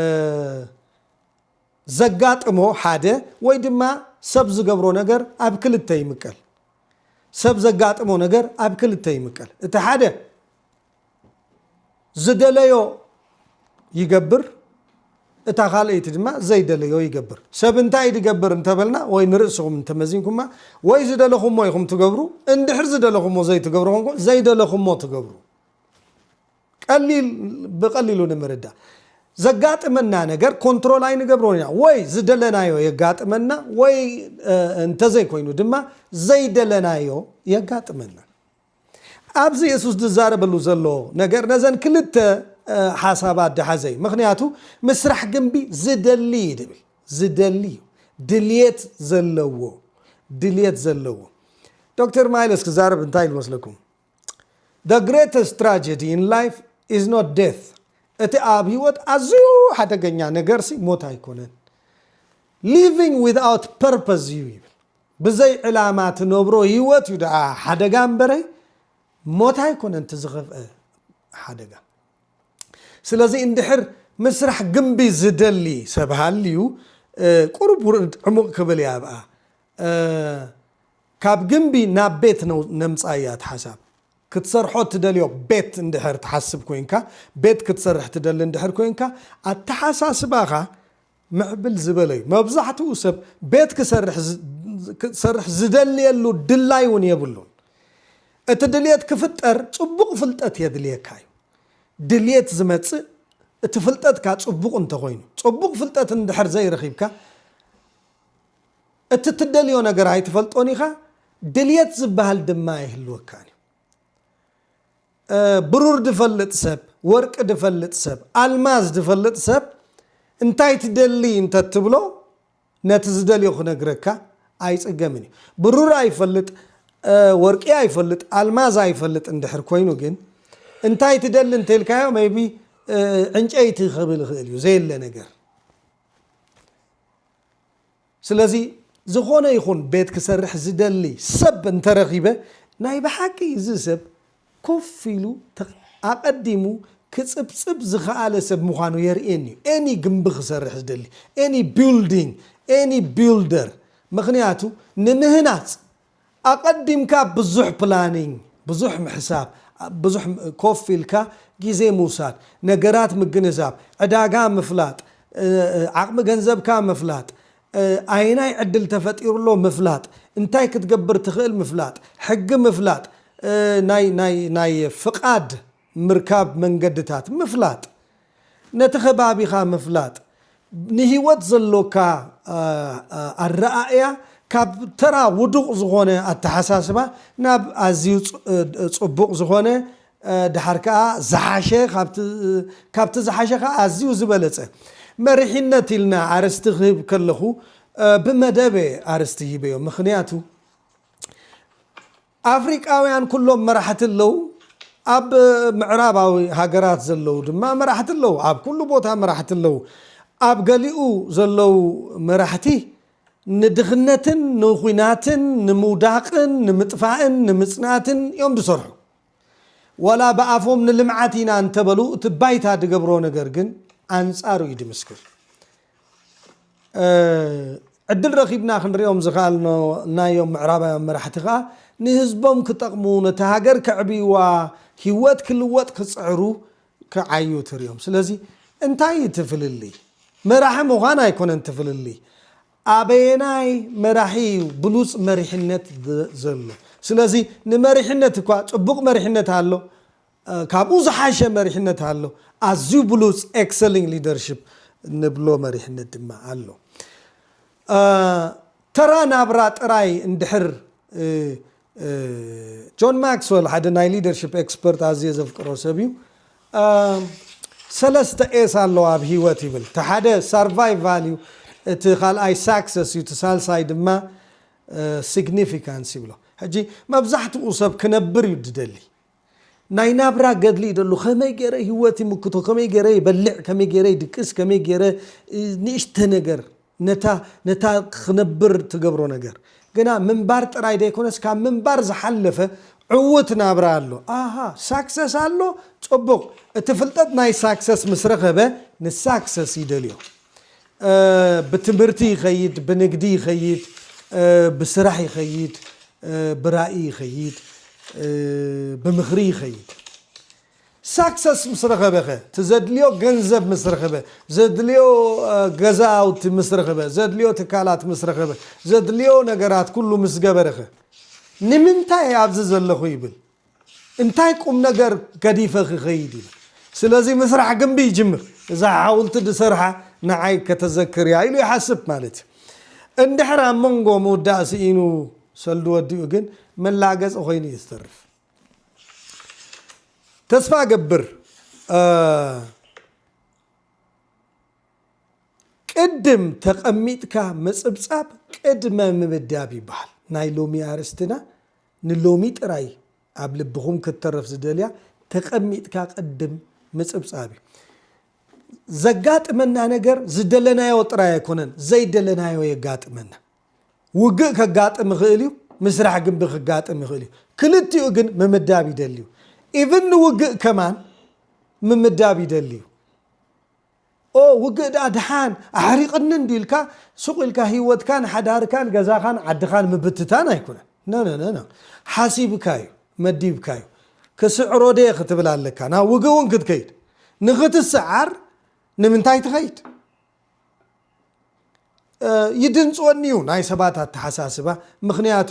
ዘጋጥሞ ሓደ፣ ወይ ድማ ሰብ ዝገብሮ ነገር ኣብ ክልተ ይምቀል። ሰብ ዘጋጥሞ ነገር ኣብ ክልተ ይምቀል። እቲ ሓደ ዝደለዮ ይገብር፣ እታ ካልኣይቲ ድማ ዘይደለዮ ይገብር። ሰብ እንታይ ድገብር እንተበልና ወይ ንርእስኹም እንተመዚንኩማ፣ ወይ ዝደለኹሞ ኢኹም ትገብሩ፣ እንድሕር ዝደለኹሞ ዘይትገብሩ ኮንኩም ዘይደለኹሞ ትገብሩ። ቀሊል፣ ብቐሊሉ ንምርዳእ። ዘጋጥመና ነገር ኮንትሮል ኣይንገብሮን ኢና። ወይ ዝደለናዮ የጋጥመና፣ ወይ፣ እ፣ እንተዘይኮይኑ ድማ ዘይደለናዮ የጋጥመና። ኣብዚ የሱስ ዝዛረበሉ ዘሎ ነገር ነዘን ክልተ፣ እ፣ ሓሳባት ዝሓዘ እዩ። ምኽንያቱ ምስራሕ ግንቢ ዝደሊ እዩ ድብል። ዝደሊ እዩ። ድልየት ዘለዎ፣ ድልየት ዘለዎ። ዶክተር ማይልስ ክዛረብ እንታይ ኢሉ መስለኩም? The greatest tragedy in life is not death. እቲ ኣብ ህይወት ኣዝዩ ሓደገኛ ነገርሲ ሞት ኣይኮነን። Living without purpose እዩ ይብል። ብዘይ ዕላማ ትነብሮ ህይወት እዩ ደኣ ሓደጋ እምበረይ፣ ሞት ኣይኮነን እቲ ዝኸፍአ ሓደጋ። ስለዚ እንድሕር ምስራሕ ግንቢ ዝደሊ ሰብ ሃልዩ፣ እ፣ ቁሩብ ውርድ ዕሙቕ ክብል እያ ኣብኣ። እ፣ ካብ ግንቢ ናብ ቤት ነው ነምጻያ እቲ ሓሳብ። ክትሰርሖ ትደልዮ ቤት እንድሕር ትሓስብ ኮይንካ፣ ቤት ክትሰርሕ ትደሊ እንድሕር ኮይንካ፣ ኣተሓሳስባኻ ምዕብል ዝበለ እዩ። መብዛሕትኡ ሰብ ቤት ክሰርሕ ዝ-፣ ክሰርሕ ዝደልየሉ ድላይ እውን የብሉን። እቲ ድልየት ክፍጠር ጽቡቕ ፍልጠት የድልየካ እዩ። ድልየት ዝመጽእ እቲ ፍልጠትካ ጽቡቕ እንተኾይኑ፣ ጽቡቕ ፍልጠት እንድሕር ዘይረኺብካ፣ እቲ ትደልዮ ነገር ኣይትፈልጦን ኢኻ፣ ድልየት ዝበሃል ድማ ኣይህልወካን እዩ። እ፣ ብሩር ድፈልጥ ሰብ፣ ወርቂ ድፈልጥ ሰብ፣ ኣልማዝ ድፈልጥ ሰብ፣ እንታይ ትደሊ እንተትብሎ፣ ነቲ ዝደልዮ ክነግረካ ኣይጽገምን እዩ። ብሩር ኣይፈልጥ፣ እ፣ ወርቂ ኣይፈልጥ፣ ኣልማዝ ኣይፈልጥ እንድሕር ኮይኑ ግን፣ እንታይ ትደሊ እንተልካዮ፣ ሜይቢ፣ እ፣ ዕንጨይቲ ክብል ይኽእል እዩ፣ ዘየለ ነገር። ስለዚ ዝኾነ ይኹን ቤት ክሰርሕ ዝደሊ ሰብ እንተረኺበ፣ ናይ ብሓቂ እዚ ሰብ ኮፍ ኢሉ ተ-፣ ኣቐዲሙ ክጽብጽብ ዝኸኣለ ሰብ ምዃኑ የርእየኒ እዩ። ኤኒ ግንቢ ክሰርሕ ዝደሊ፣ ኤኒ ቢልዲንግ፣ ኤኒ ቢልደር። ምኽንያቱ ንምህናጽ ኣቐዲምካ ብዙሕ ፕላኒንግ፣ ብዙሕ ምሕሳብ፣ ብዙሕ ኮፍ ኢልካ ግዜ ምውሳድ፣ ነገራት ምግንዛብ፣ ዕዳጋ ምፍላጥ፣ እ፣ እ፣ ዓቕሚ ገንዘብካ ምፍላጥ፣ እ፣ ኣየናይ ዕድል ተፈጢሩ ኣሎ ምፍላጥ፣ እንታይ ክትገብር ትኽእል ምፍላጥ፣ ሕጊ ምፍላጥ፣ እ፣ ናይ፣ ናይ፣ ናይ ፍቓድ ምርካብ መንገድታት ምፍላጥ፣ ነቲ ከባቢኻ ምፍላጥ፣ ንህይወት ዘሎካ፣ እ፣ እ፣ ኣረኣእያ ካብ ተራ ውዱቕ ዝኾነ ኣተሓሳስባ ናብ ኣዝዩ ጽ-፣ እ፣ ጽቡቕ ዝኾነ፣ እ፣ ድሓር ከኣ ዝሓሸ፣ ካብቲ፣ ካብቲ ዝሓሸ ከኣ ኣዝዩ ዝበለጸ መሪሕነት ኢልና ኣርእስቲ ክህብ ከለኹ፣ እ፣ ብመደብ እየ ኣርእስቲ ሂበዮ። ምኽንያቱ ኣፍሪቃውያን ኩሎም መራሕቲ ኣለዉ። ኣብ ምዕራባዊ ሃገራት ዘለዉ ድማ መራሕቲ ኣለዉ። ኣብ ኩሉ ቦታ መራሕቲ ኣለዉ። ኣብ ገሊኡ ዘለዉ መራሕቲ ንድኽነትን ንኹናትን ንምውዳቕን ንምጥፋእን ንምጽናትን እዮም ዝሰርሑ። ዋላ ብኣፎም ንልምዓት ኢና እንተበሉ፣ እቲ ባይታ ዝገብሮ ነገር ግን ኣንጻሩ እዩ ዝምስክር። እ፣ ዕድል ረኺብና ክንሪኦም ዝኸኣልናዮም ምዕራባውያን መራሕቲ ኸኣ ንህዝቦም ክጠቕሙ፣ ነቲ ሃገር ከዕብይዋ፣ ህይወት ክልወጥ ክጽዕሩ ክዓዩ ትሪኦም። ስለዚ እንታይ እዩ እቲ ፍልልይ? መራሒ ምዃን ኣይኮነን እቲ ፍልልይ። ኣበየናይ መራሒ እዩ ብሉፅ መሪሕነት ዘሎ? ስለዚ ንመሪሕነት እኳ ፅቡቕ መሪሕነት ኣሎ፣ ካብኡ ዝሓሸ መሪሕነት ኣሎ፣ ኣዝዩ ብሉፅ excelling leadership ንብሎ መሪሕነት ድማ ኣሎ። ተራ ናብራ ጥራይ እንድሕር ጆን ማክስወል ሓደ ናይ leadership expert ኣዝየ ዘፍቅሮ ሰብ እዩ። ሰለስተ ኤስ ኣለዋ ኣብ ህይወት ይብል። እቲ ሓደ survival እዩ፣ እቲ ካልኣይ success እዩ፣ እቲ ሳልሳይ ድማ significance ይብሎ። ሕጂ መብዛሕትኡ ሰብ ክነብር እዩ ዝደሊ። ናይ ናብራ ገድሊ ይደሉ፣ ከመይ ገይረ ህይወት ይምክቶ፣ ከመይ ገይረ ይበልዕ፣ ከመይ ገይረ ይድቅስ፣ ከመይ ገይረ ንእሽተ ነገር ነታ ነታ ክነብር ትገብሮ ነገር። ግና ምንባር ጥራይ ዘይኮነስ ካብ ምንባር ዝሓለፈ ዕውት ናብራ ኣሎ። ኣሃ፣ success ኣሎ፣ ጽቡቕ። እቲ ፍልጠት ናይ success ምስ ረኸበ ን success ይደልዮ። ብትምህርቲ ይኸይድ፣ ብንግዲ ይኸይድ፣ ብስራሕ ይኸይድ፣ ብራእይ ይኸይድ፣ ብምኽሪ ይኸይድ። Success ምስ ረኸበኸ፣ እቲ ዘድልዮ ገንዘብ ምስ ረኸበ፣ ዘድልዮ ገዛውቲ ምስ ረኸበ፣ ዘድልዮ ትካላት ምስ ረኸበ፣ ዘድልዮ ነገራት ኩሉ ምስ ገበረኸ፣ ንምንታይ ኣብዚ ዘለኹ ይብል። እንታይ ቁም ነገር ገዲፈ ክኸይድ ይብል። ስለዚ ምስራሕ ግንቢ ይጅምር። እዛ ሓውልቲ ዝሰርሓ ንዓይ ከተዘክር እያ ኢሉ ይሓስብ ማለት እዩ። እንድሕር ኣብ መንጎ ምውዳእ ስኢኑ ሰልዲ ወዲኡ ግን መላገፂ ኮይኑ እዩ ዝተርፍ። ተስፋ ገብር ቅድም ተቐሚጥካ ምጽብጻብ ቅድመ ምምዳብ ይበሃል። ናይ ሎሚ ኣርእስትና ንሎሚ ጥራይ ኣብ ልብኹም ክትተርፍ ዝደልያ ተቐሚጥካ ቅድም ምጽብጻብ እዩ። ዘጋጥመና ነገር ዝደለናዮ ጥራይ ኣይኮነን፣ ዘይደለናዮ የጋጥመና። ውግእ ከጋጥም ይኽእል እዩ፣ ምስራሕ ግንቢ ከጋጥም ይኽእል እዩ። ክልቲኡ ግን ምምዳብ ይደሊ እዩ። ኢቭን ንውግእ ከማን ምምዳብ ይደሊ እዩ። ኦ ውግእ ደኣ ደሓን ኣሕሪቕኒ እንዲ ኢልካ ሱቕ ኢልካ ህይወትካን ሓዳርካን ገዛኻን ዓድኻን ምብትታን ኣይኮነን። ነ ነ ነ ነ ሓሲብካ እዩ፣ መዲብካ እዩ። ክስዕሮ ደየ ክትብል ኣለካ። ናብ ውግእ እውን ክትከይድ ንኽትስዓር ንምንታይ ትኸይድ? ይድንፅወኒ እዩ ናይ ሰባት ኣተሓሳስባ። ምኽንያቱ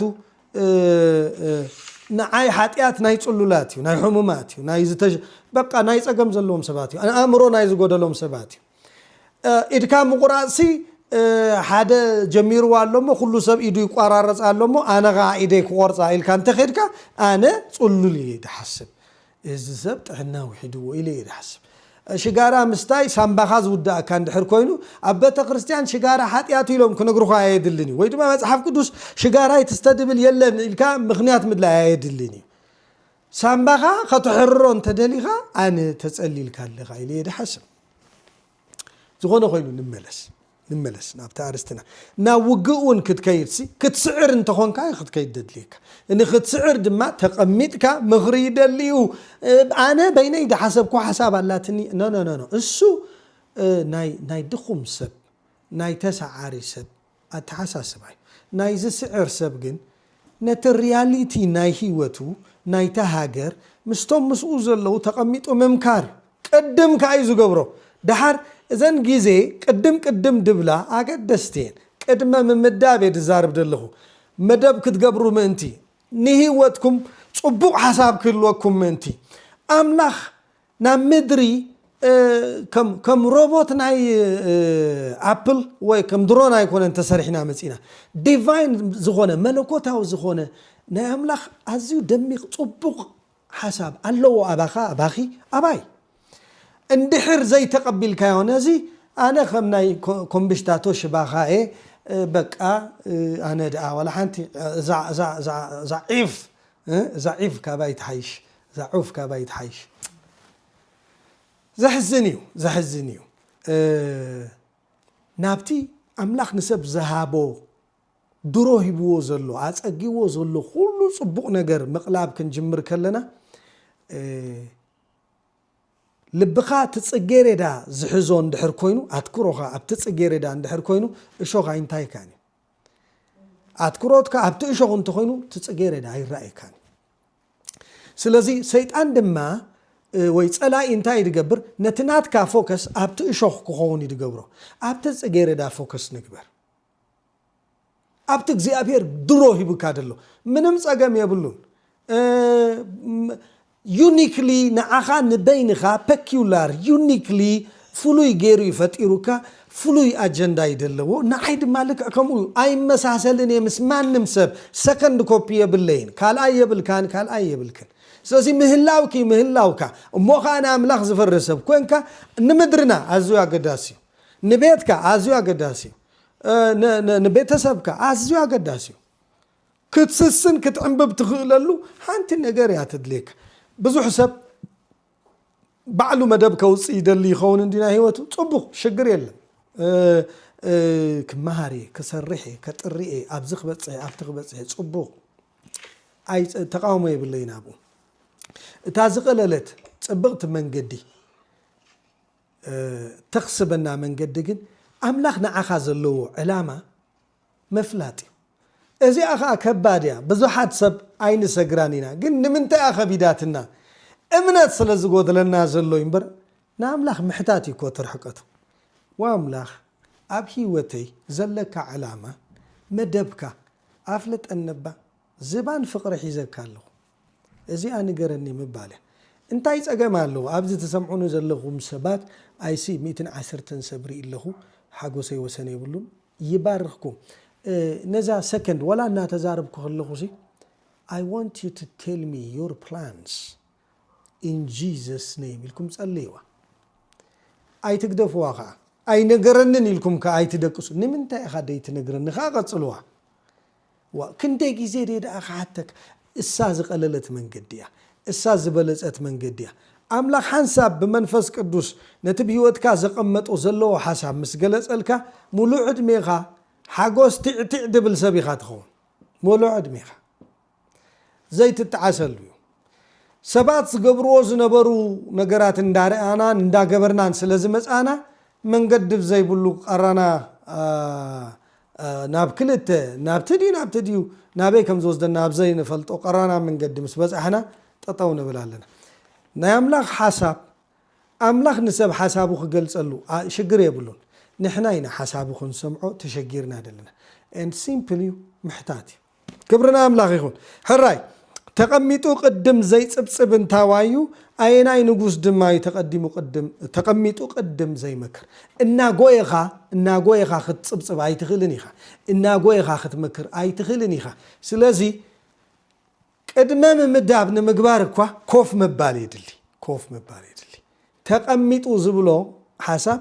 ንዓይ ሓጢኣት ናይ ፅሉላት እዩ፣ ናይ ሕሙማት እዩ፣ ናይ ዝተሽ በቃ ናይ ፀገም ዘለዎም ሰባት እዩ፣ ኣእምሮ ናይ ዝጎደሎም ሰባት እዩ። ኢድካ ምቁራፅሲ ሓደ ጀሚርዋ ኣሎ እሞ ኩሉ ሰብ ኢዱ ይቋራረፅ ኣሎ እሞ ኣነ ከዓ ኢደይ ክቆርፃ ኢልካ እንተኸድካ ኣነ ፅሉል እየ ድሓስብ። እዚ ሰብ ጥዕና ውሒድዎ ኢለ እየ ድሓስብ። ሽጋራ ምስታይ ሳምባኻ ዝውዳእካ እንድሕር ኮይኑ ኣብ ቤተ ክርስቲያን ሽጋራ ሓጢኣት ኢሎም ክነግሩኻ ኣየድልን እዩ። ወይ ድማ መፅሓፍ ቅዱስ ሽጋራ ኣይትስተ ድብል የለን ኢልካ ምኽንያት ምድላይ ኣየድልን እዩ። ሳምባኻ ከተሕርሮ እንተደሊኻ ኣነ ተጸሊልካ ኣለኻ ኢለ እየ ድሓስብ። ዝኾነ ኮይኑ ንመለስ ንመለስ ናብቲ ኣርስትና። ናብ ውግእ እውን ክትከይድ ሲ ክትስዕር እንተኾንካ ክትከይድ ደድልየካ። ንክትስዕር ድማ ተቐሚጥካ ምኽሪ ይደሊ እዩ። ኣነ በይነይ ድሓሰብኩ ሓሳብ ኣላትኒ። ኖ ኖ ኖ ኖ እሱ ናይ ናይ ድኹም ሰብ ናይ ተሰዓሪ ሰብ ኣተሓሳስባ እዩ። ናይ ዝስዕር ሰብ ግን ነቲ ሪያሊቲ ናይ ህይወቱ ናይታ ሃገር ምስቶም ምስኡ ዘለዉ ተቐሚጡ ምምካር እዩ። ቅድም ከኣ እዩ ዝገብሮ። ደሓር እዘን ግዜ ቅድም ቅድም ድብላ ኣገደስቲ እየን። ቅድመ ምምዳብ እየ ዝዛርብ ዘለኹ። መደብ ክትገብሩ ምእንቲ ንህይወትኩም ጽቡቕ ሓሳብ ክህልወኩም ምእንቲ ኣምላኽ ናብ ምድሪ ከም ሮቦት ናይ ኣፕል ወይ ከም ድሮን ኣይኮነን ተሰሪሕና መፂና። ዲቫይን ዝኾነ መለኮታዊ ዝኾነ ናይ ኣምላኽ ኣዝዩ ደሚቕ ጽቡቕ ሓሳብ ኣለዎ ኣባኻ ኣባኺ ኣባይ። እንድሕር ዘይተቐቢልካዮ ነዚ ኣነ ከም ናይ ኮምብሽታቶ ሽባኻ እየ። በቃ ኣነ ደኣ ዋላ ሓንቲ እዛ ዒፍ እዛ ዒፍ ካባይ ትሓይሽ እዛ ዑፍ ካባይ ትሓይሽ። ዘሕዝን እዩ ዘሕዝን እዩ። ናብቲ ኣምላኽ ንሰብ ዝሃቦ ድሮ ሂብዎ ዘሎ ኣጸጊዎ ዘሎ ኩሉ ጽቡቕ ነገር ምቕላብ ክንጅምር ከለና ልብኻ እቲ ጽጌሬዳ ዝሕዞ እንድሕር ኮይኑ ኣትኩሮኻ ኣብቲ ጽጌሬዳ እንድሕር ኮይኑ እሾኽ ኣይንታይካን እዩ። ኣትኩሮትካ ኣብቲ እሾኽ እንተኾይኑ እቲ ጽጌሬዳ ኣይረኣየካን እዩ። ስለዚ ሰይጣን ድማ ወይ ጸላኢ እንታይ ድገብር ነቲ ናትካ ፎከስ ኣብቲ እሾኽ ክኸውን እዩ ድገብሮ። ኣብቲ ጽጌሬዳ ፎከስ ንግበር። ኣብቲ እግዚኣብሔር ድሮ ሂቡካ ዘሎ ምንም ጸገም የብሉን። ዩኒክሊ ንዓኻ ንበይንኻ ፐኪላር ዩኒክሊ ፍሉይ ገይሩ እዩ ፈጢሩካ። ፍሉይ ኣጀንዳ እዩ ዘለዎ። ንዓይ ድማ ልክዕ ከምኡ እዩ። ኣይመሳሰልን እየ ምስ ማንም ሰብ። ሰከንድ ኮፒ የብለይን። ካልኣይ የብልካን፣ ካልኣይ የብልክን። ስለዚ ምህላውኪ ምህላውካ እሞ ኸዓ ንኣምላኽ ዝፈርህ ሰብ ኮንካ ንምድርና ኣዝዩ ኣገዳሲ እዩ። ንቤትካ ኣዝዩ ኣገዳሲ እዩ። እ፣ ን- ን- ንቤተሰብካ ኣዝዩ ኣገዳሲ እዩ። ክትስስን ክትዕንብብ ትኽእለሉ ሓንቲ ነገር እያ ትድልየካ። ብዙሕ ሰብ ባዕሉ መደብ ከውፅእ ይደሊ ይኸውን እንዲና ህይወቱ። ፅቡቕ፣ ሽግር የለን። እ፣ እ፣ ክመሃር እየ፣ ክሰርሕ እየ፣ ከጥሪ እየ፣ ኣብዚ ክበፅሕ እየ፣ ኣብቲ ክበፅሕ እየ። ፅቡቕ፣ ኣይ ተቃውሞ የብለይን ኣብኡ። እታ ዝቐለለት ፅብቕቲ መንገዲ፣ እ፣ ተኽስበና መንገዲ ግን ኣምላኽ ንዓኻ ዘለዎ ዕላማ ምፍላጥ እዩ። እዚኣ ኸዓ ከባድ እያ። ብዙሓት ሰብ ኣይንሰግራን ኢና፣ ግን ንምንታይ እያ ኸቢዳትና? እምነት ስለ ዝጎድለና ዘሎ እዩ እምበር ንኣምላኽ ምሕታት እዩ እኮ እቲ ርሕቀቱ። ወኣምላኽ ኣብ ህይወተይ ዘለካ ዕላማ መደብካ ኣፍልጠኒ እባ። ዝባን ፍቕሪ ሒዘካ ኣለኹ። እዚኣ ንገረኒ ምባል እያ። እንታይ ጸገም ኣለዎ? ኣብዚ ትሰምዑኒ ዘለኹም ሰባት ኣይሲ ሚእትን ዓሰርተን ሰብ ርኢ ኣለኹ። ሓጎሰይ ወሰን የብሉን። ይባርኽኩም። እ፣ ነዛ ሰከንድ ወላ እናተዛረብኩ ከለኹ ሲ I want you to tell me your plans in Jesus name ኢልኩም ጸልይዋ። ኣይትግደፍዋ ኸዓ። ኣይነገረንን ኢልኩም ከ ኣይትደቅሱ። ንምንታይ ኢኻ ደይትነግረኒ ኸዓ ቀጽልዋ። ዋ፣ ክንደይ ግዜ ደይ ደኣ ክሓተክ? እሳ ዝቐለለት መንገዲ እያ። እሳ ዝበለጸት መንገዲ እያ። ኣምላኽ ሓንሳብ ብመንፈስ ቅዱስ ነቲ ብህይወትካ ዘቐመጦ ዘለዎ ሓሳብ ምስ ገለጸልካ፣ ሙሉእ ዕድሜኻ ሓጎስ ቲዕቲዕ ድብል ሰብ ኢኻ ትኸውን። ሙሉእ ዕድሜኻ ዘይትጠዓሰሉ እዩ። ሰባት ዝገብርዎ ዝነበሩ ነገራት እንዳረኣናን እንዳገበርናን ስለ ዝመጻና፣ መንገዲ ብዘይብሉ ቀራና፣ ኣ፣ ኣ፣ ናብ ክልተ፣ ናብቲ ድዩ ናብቲ ድዩ ናበይ ከም ዝወስደና ኣብ ዘይንፈልጦ ቀራና መንገዲ ምስ በጻሕና ጠጠው ንብል ኣለና። ናይ ኣምላኽ ሓሳብ፣ ኣምላኽ ንሰብ ሓሳቡ ክገልጸሉ፣ ኣ፣ ሽግር የብሉን። ንሕና ኢና ሓሳቡ ክንሰምዖ ተሸጊርና ዘለና። And simple እዩ፣ ምሕታት እዩ። ክብሪ ንኣምላኽ ይኹን። ሕራይ፣ ተቐሚጡ ቅድም ዘይጽብጽብ እንታዋይ እዩ? ኣየናይ ንጉስ ድማ እዩ ተቐዲሙ ቅድም፣ ተቐሚጡ ቅድም ዘይመክር? እናጎየኻ፣ እናጎየኻ ክትጽብጽብ ኣይትኽእልን ኢኻ። እናጎየኻ ክትመክር ኣይትኽእልን ኢኻ። ስለዚ ቅድመ ምምዳብ ንምግባር እኳ ኮፍ ምባል የድሊ። ኮፍ ምባል የድሊ። ተቐሚጡ ዝብሎ ሓሳብ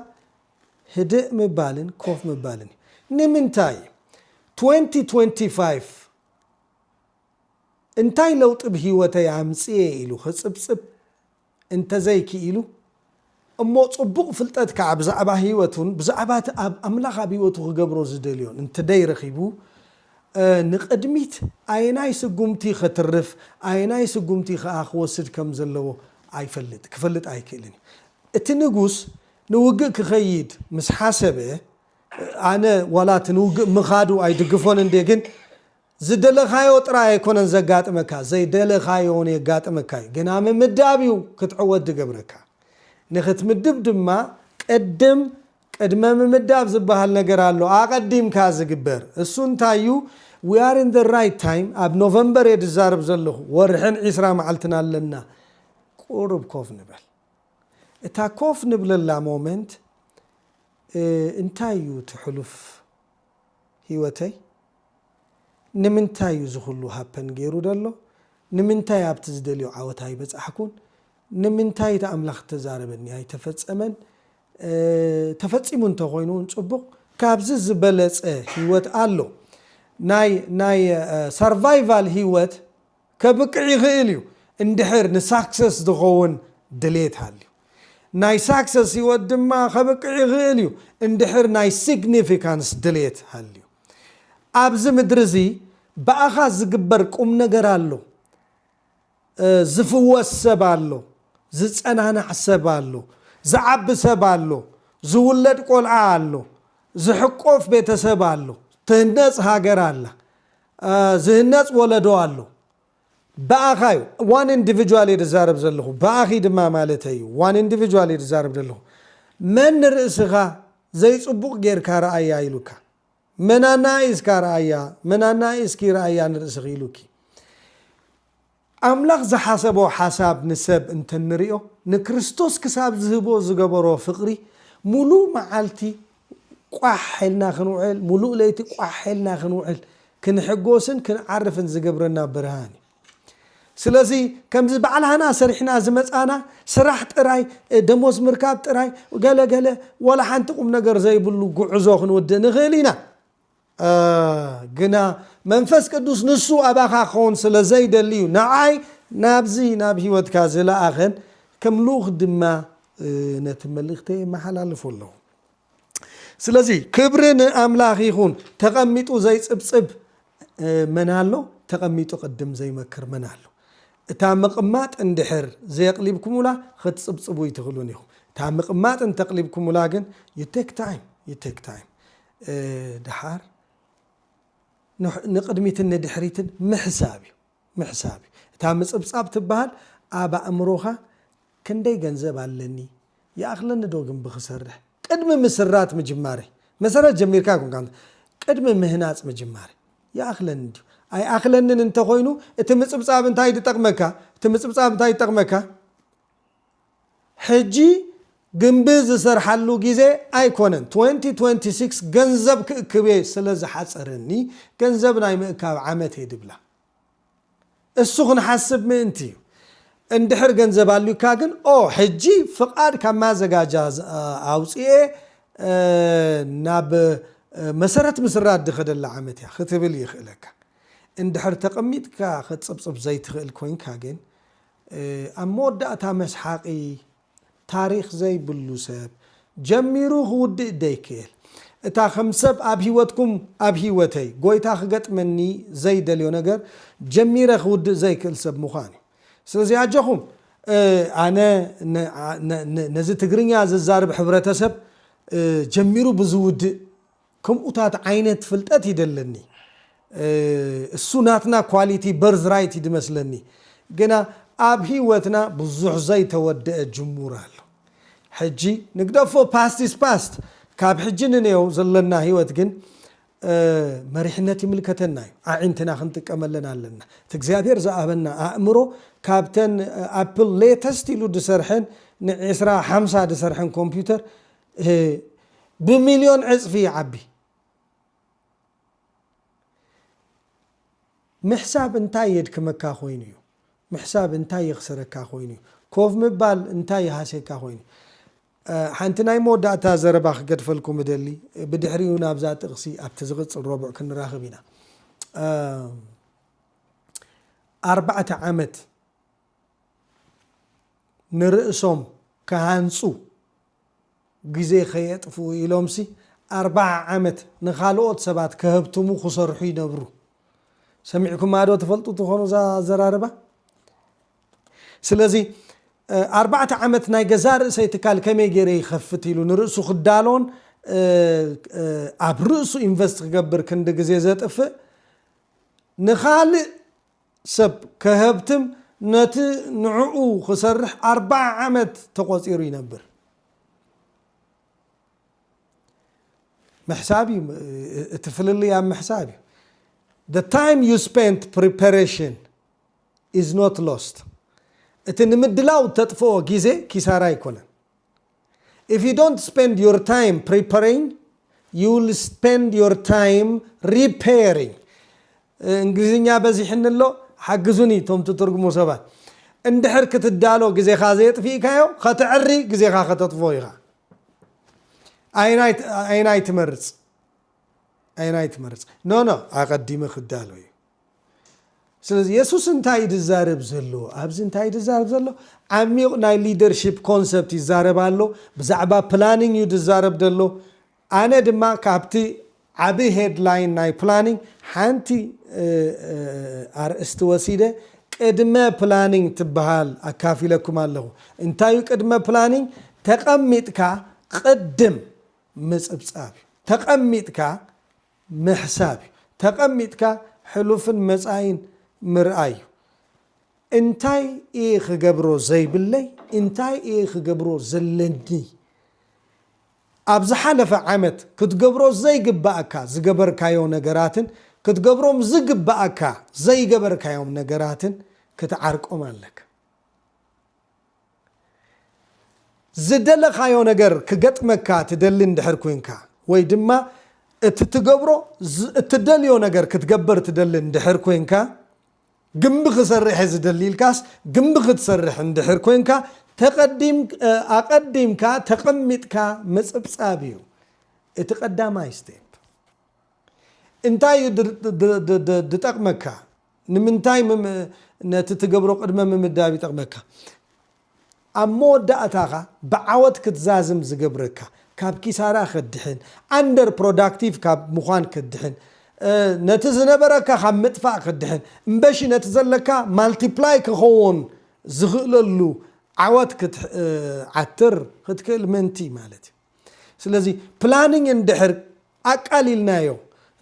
ህድእ ምባልን ኮፍ ምባልን እዩ። ንምንታይ? ትወንቲ ትወንቲ ፋይቭ እንታይ ለውጢ ብህይወተይ ኣምጽኤ ኢሉ ክጽብጽብ እንተዘይክኢሉ፣ እሞ ጽቡቕ ፍልጠት ከኣ ብዛዕባ ህይወቱን ብዛዕባ እቲ ኣብ ኣምላኽ ኣብ ህይወቱ ክገብሮ ዝደልዮን እንተ ደይረኺቡ፣ እ፣ ንቕድሚት ኣየናይ ስጉምቲ ኸትርፍ፣ ኣየናይ ስጉምቲ ኸኣ ክወስድ ከም ዘለዎ ኣይፈልጥ፣ ክፈልጥ ኣይክእልን እዩ። እቲ ንጉስ ንውግእ ክኸይድ ምስ ሓሰበ፣ ኣነ ዋላ እቲ ንውግእ ምኻዱ ኣይድግፎን እንዴ፣ ግን ዝደለኻዮ ጥራይ ኣይኮነን ዘጋጥመካ፣ ዘይደለኻዮ እውን የጋጥመካ እዩ። ግና ምምዳብ እዩ ክትዕወት ዝገብረካ። ንኽትምድብ ድማ ቅድም፣ ቅድመ ምምዳብ ዝበሃል ነገር ኣሎ፣ ኣቐዲምካ ዝግበር። እሱ እንታይ እዩ? We are in the right time። ኣብ ኖቨምበር እየ ዝዛረብ ዘለኹ። ወርሕን ዒስራ መዓልትን ኣለና። ቁሩብ ኮፍ ንበል። እታ ኮፍ ንብለላ ሞመንት፣ እ፣ እንታይ እዩ እቲ ሕሉፍ ህይወተይ? ንምንታይ እዩ እዚ ኩሉ ሃፐን ገይሩ ዘሎ? ንምንታይ ኣብቲ ዝደልዮ ዓወት ኣይበጻሕኩን? ንምንታይ እቲ ኣምላኽ እተዛረበኒ ኣይተፈጸመን? እ፣ ተፈጺሙ እንተኾይኑ እውን ጽቡቕ፣ ካብዚ ዝበለጸ ህይወት ኣሎ። ናይ፣ ናይ፣ እ፣ ሰርቫይቫል ህይወት ከብቅዕ ይኽእል እዩ፣ እንድሕር ንሳክሰስ ዝኸውን ድሌት ሃልዩ። ናይ ሳክሰስ ህይወት ድማ ከብቅዕ ይኽእል እዩ፣ እንድሕር ናይ ሲግኒፊካንስ ድሌት ሃልዩ። ኣብዚ ምድሪ እዚ ብኣኻ ዝግበር ቁም ነገር ኣሎ። እ፣ ዝፍወስ ሰብ ኣሎ፣ ዝጸናናዕ ሰብ ኣሎ፣ ዝዓቢ ሰብ ኣሎ፣ ዝውለድ ቆልዓ ኣሎ፣ ዝሕቆፍ ቤተሰብ ኣሎ፣ ትህነጽ ሃገር ኣላ፣ እ፣ ዝህነጽ ወለዶ ኣሎ። ብኣኻ እዩ። ዋን ኢንዲቪጁዋል እየ ዝዛረብ ዘለኹ፣ ብኣኺ ድማ ማለተይ እዩ። ዋን ኢንዲቪጁዋል እየ ዝዛረብ ዘለኹ። መን ንርእስኻ ዘይጽቡቕ ጌርካ ረኣያ ኢሉካ? መናና እስካ ረኣያ፣ መናና እስኪ ረኣያ ንርእስኺ ኢሉኪ። ኣምላኽ ዝሓሰቦ ሓሳብ ንሰብ እንተንሪኦ፣ ንክርስቶስ ክሳብ ዝህቦ ዝገበሮ ፍቕሪ፣ ሙሉእ መዓልቲ ቋሕ ኢልና ክንውዕል፣ ሙሉእ ለይቲ ቋሕ ኢልና ክንውዕል፣ ክንሕጎስን ክንዓርፍን ዝገብረና ብርሃን እዩ። ስለዚ ከምዚ ባዕላና ሰሪሕና ዝመጻና ስራሕ ጥራይ፣ ደሞዝ ምርካብ ጥራይ፣ ገለ ገለ፣ ወላ ሓንቲ ቁም ነገር ዘይብሉ ጉዕዞ ክንውድእ ንኽእል ኢና። ግና መንፈስ ቅዱስ ንሱ ኣባኻ ክኸውን ስለ ዘይደሊ እዩ ንዓይ ናብዚ ናብ ህይወትካ ዝለኣኸን ከም ልኡኽ ድማ ነቲ መልእኽተይ የመሓላልፎ ኣለኹ። ስለዚ ክብሪ ንኣምላኽ ይኹን። ተቐሚጡ ዘይጽብጽብ መን ኣሎ? ተቐሚጡ ቅድም ዘይመክር መን ኣሎ? እታ ምቕማጥ እንድሕር ዘየቕሊብኩሙላ ክትጽብጽቡ ይትኽእሉን ኢኹም። እታ ምቕማጥ እንተቕሊብኩሙላ ግን you take time, you take time። ደሓር ንቅድሚትን ንድሕሪትን ምሕሳብ እዩ። ምሕሳብ እዩ። እታ ምጽብጻብ ትበሃል ኣብ ኣእምሮኻ ክንደይ ገንዘብ ኣለኒ፣ ይኣኽለኒ ዶ ግን ብክሰርሕ? ቅድሚ ምስራት ምጅማረይ፣ መሰረት ጀሚርካ ኮንካ፣ ቅድሚ ምህናጽ ምጅማረይ፣ ይኣኽለኒ ድዩ? ኣይኣኽለንን እንተኾይኑ እቲ ምጽብጻብ እንታይ ድጠቕመካ? እቲ ምጽብጻብ እንታይ ይጠቕመካ? ሕጂ ግንቢ ዝሰርሓሉ ግዜ ኣይኮነን። twenty twenty-six ገንዘብ ክእክብ እየ ስለ ዝሓጸረኒ፣ ገንዘብ ናይ ምእካብ ዓመት እየ ድብላ። እሱ ክንሓስብ ምእንቲ እዩ። እንድሕር ገንዘብ ኣልዩካ ግን፣ ኦ፣ ሕጂ ፍቓድ ካብ ማዘጋጃ ዝ-፣ ኣውጽኤ፣ እ፣ ናብ፣ እ፣ መሰረት ምስራት ድኸደላ ዓመት እያ ክትብል ይኽእለካ። እንድሕር ተቐሚጥካ ክትጽብጽብ ዘይትኽእል ኮይንካ ግን፣ እ፣ ኣብ መወዳእታ መስሓቒ ታሪኽ ዘይብሉ ሰብ ጀሚሩ ክውድእ ደይክእል። እታ ከም ሰብ ኣብ ህይወትኩም፣ ኣብ ህይወተይ ጎይታ ክገጥመኒ ዘይደልዮ ነገር ጀሚረ ክውድእ ዘይክእል ሰብ ምዃን እዩ። ስለዚ ኣጆኹም፣ እ፣ ኣነ ነ-፣ ነ-፣ ነ-፣ ነዚ ትግርኛ ዝዛርብ ሕብረተሰብ፣ እ፣ ጀሚሩ ብዝውድእ ከምኡታት ዓይነት ፍልጠት ይደለኒ። እ፣ እሱ ናትና ኳሊቲ በርዝ ራይት እዩ ድመስለኒ። ግና ኣብ ህይወትና ብዙሕ ዘይተወደአ ጅሙር ኣሎ። ሕጂ ንግደፎ፣ ፓስት ኢስ ፓስት። ካብ ሕጂ ንኔው ዘለና ህይወት ግን፣ እ፣ መሪሕነት ይምልከተና እዩ። ኣዒንትና ክንጥቀመለን ኣለና። እቲ እግዚኣብሔር ዝኣበና ኣእምሮ ካብተን፣ እ፣ ኣፕል ሌተስት ኢሉ ድሰርሐን ንዒስራ ሓምሳ ድሰርሐን ኮምፒውተር፣ እ፣ ብሚልዮን ዕጽፊ ይዓቢ። ምሕሳብ እንታይ የድክመካ ኮይኑ እዩ? ምሕሳብ እንታይ የኽስረካ ኮይኑ እዩ? ኮፍ ምባል እንታይ ይሃስየካ ኮይኑ? እ፣ ሓንቲ ናይ መወዳእታ ዘረባ ክገድፈልኩም እደሊ። ብድሕሪኡ ናብዛ ጥቕሲ ኣብቲ ዝቕጽል ረቡዕ ክንራኸብ ኢና። እ፣ ኣርባዕተ ዓመት ንርእሶም ክሃንጹ ግዜ ከየጥፍኡ ኢሎምሲ ኣርባዓ ዓመት ንኻልኦት ሰባት ከህብትሙ ክሰርሑ ይነብሩ። ሰሚዕኩማ ዶ ትፈልጡ ትኾኑ እዛ ኣዘራርባ? ስለዚ፣ እ፣ ኣርባዕተ ዓመት ናይ ገዛ ርእሰይ ትካል ከመይ ገይረ ይኸፍት ኢሉ ንርእሱ ክዳሎን፣ እ፣ እ፣ ኣብ ርእሱ ኢንቨስት ክገብር ክንዲ ግዜ ዘጥፍእ፣ ንኻልእ ሰብ ከህብትም ነቲ ንዕኡ ክሰርሕ ኣርባዓ ዓመት ተቖጺሩ ይነብር። ምሕሳብ እዩ፣ እቲ ፍልልይ ኣብ ምሕሳብ እዩ። The time you spent preparation is not lost። እቲ ንምድላው ተጥፍኦ ግዜ ኪሳራ ኣይኮነን። If you don't spend your time preparing, you will spend your time repairing። እንግሊዝኛ በዚሕኒ ኣሎ፣ ሓግዙኒ እቶም ትትርጉሙ ሰባት። እንድሕር ክትዳሎ ግዜኻ ዘየጥፊእካዮ፣ ከተዕሪ ግዜኻ ከተጥፎ ኢኻ። ኣይናይ፣ ኣይናይ ትመርጽ? ኣይናይ ትመርጽ? ኖ፣ ኖ፣ ኣቐዲመ ክዳሎ እዩ። ስለዚ የሱስ እንታይ እዩ ዝዛረብ ዘሎ? ኣብዚ እንታይ እዩ ዝዛረብ ዘሎ? ዓሚቕ ናይ ሊደርሺፕ ኮንሰፕት ይዛረብ ኣሎ። ብዛዕባ ፕላኒንግ እዩ ዝዛረብ ዘሎ። ኣነ ድማ ካብቲ ዓቢ ሄድላይን ናይ ፕላኒንግ ሓንቲ፣ እ፣ እ፣ ኣርእስቲ ወሲደ ቅድመ ፕላኒንግ ትበሃል ኣካፊለኩም ኣለኹ። እንታይ እዩ ቅድመ ፕላኒንግ? ተቐሚጥካ ቅድም ምጽብጻብ እዩ። ተቐሚጥካ ምሕሳብ እዩ። ተቐሚጥካ ሕሉፍን መጻኢን ምርኣይ እዩ። እንታይ እየ ክገብሮ ዘይብለይ? እንታይ እየ ክገብሮ ዘለኒ? ኣብ ዝሓለፈ ዓመት ክትገብሮ ዘይግባኣካ ዝገበርካዮ ነገራትን ክትገብሮም ዝግባኣካ ዘይገበርካዮም ነገራትን ክትዓርቆም ኣለካ። ዝደለኻዮ ነገር ክገጥመካ ትደሊ እንድሕር ኮንካ፣ ወይ ድማ እቲ ትገብሮ ዝ-፣ እትደልዮ ነገር ክትገብር ትደሊ እንድሕር ኮንካ፣ ግንቢ ክሰርሕ እየ ዝደሊ ኢልካስ፣ ግንቢ ክትሰርሕ እንድሕር ኮንካ፣ ተቐዲም-፣ እ፣ ኣቐዲምካ ተቐሚጥካ ምጽብጻብ እዩ እቲ ቀዳማይ ስቴፕ። እንታይ እዩ ድ-፣ ድ-፣ ድ-፣ ድ-፣ ድጠቕመካ? ንምንታይ ምም-፣ ነቲ ትገብሮ ቅድመ ምምዳብ ይጠቕመካ? ኣብ መወዳእታኻ ብዓወት ክትዛዝም ዝገብረካ፣ ካብ ኪሳራ ከድሕን፣ ኣንደር ፕሮዳክቲቭ ካብ ምዃን ከድሕን፣ እ፣ ነቲ ዝነበረካ ካብ ምጥፋእ ከድሕን፣ እምበሺ ነቲ ዘለካ ማልቲፕላይ ክኸውን ዝኽእለሉ ዓወት ክትዓትር ክትክእል ምእንቲ ማለት እዩ። ስለዚ ፕላኒንግ እንድሕር ኣቃሊልናዮ፣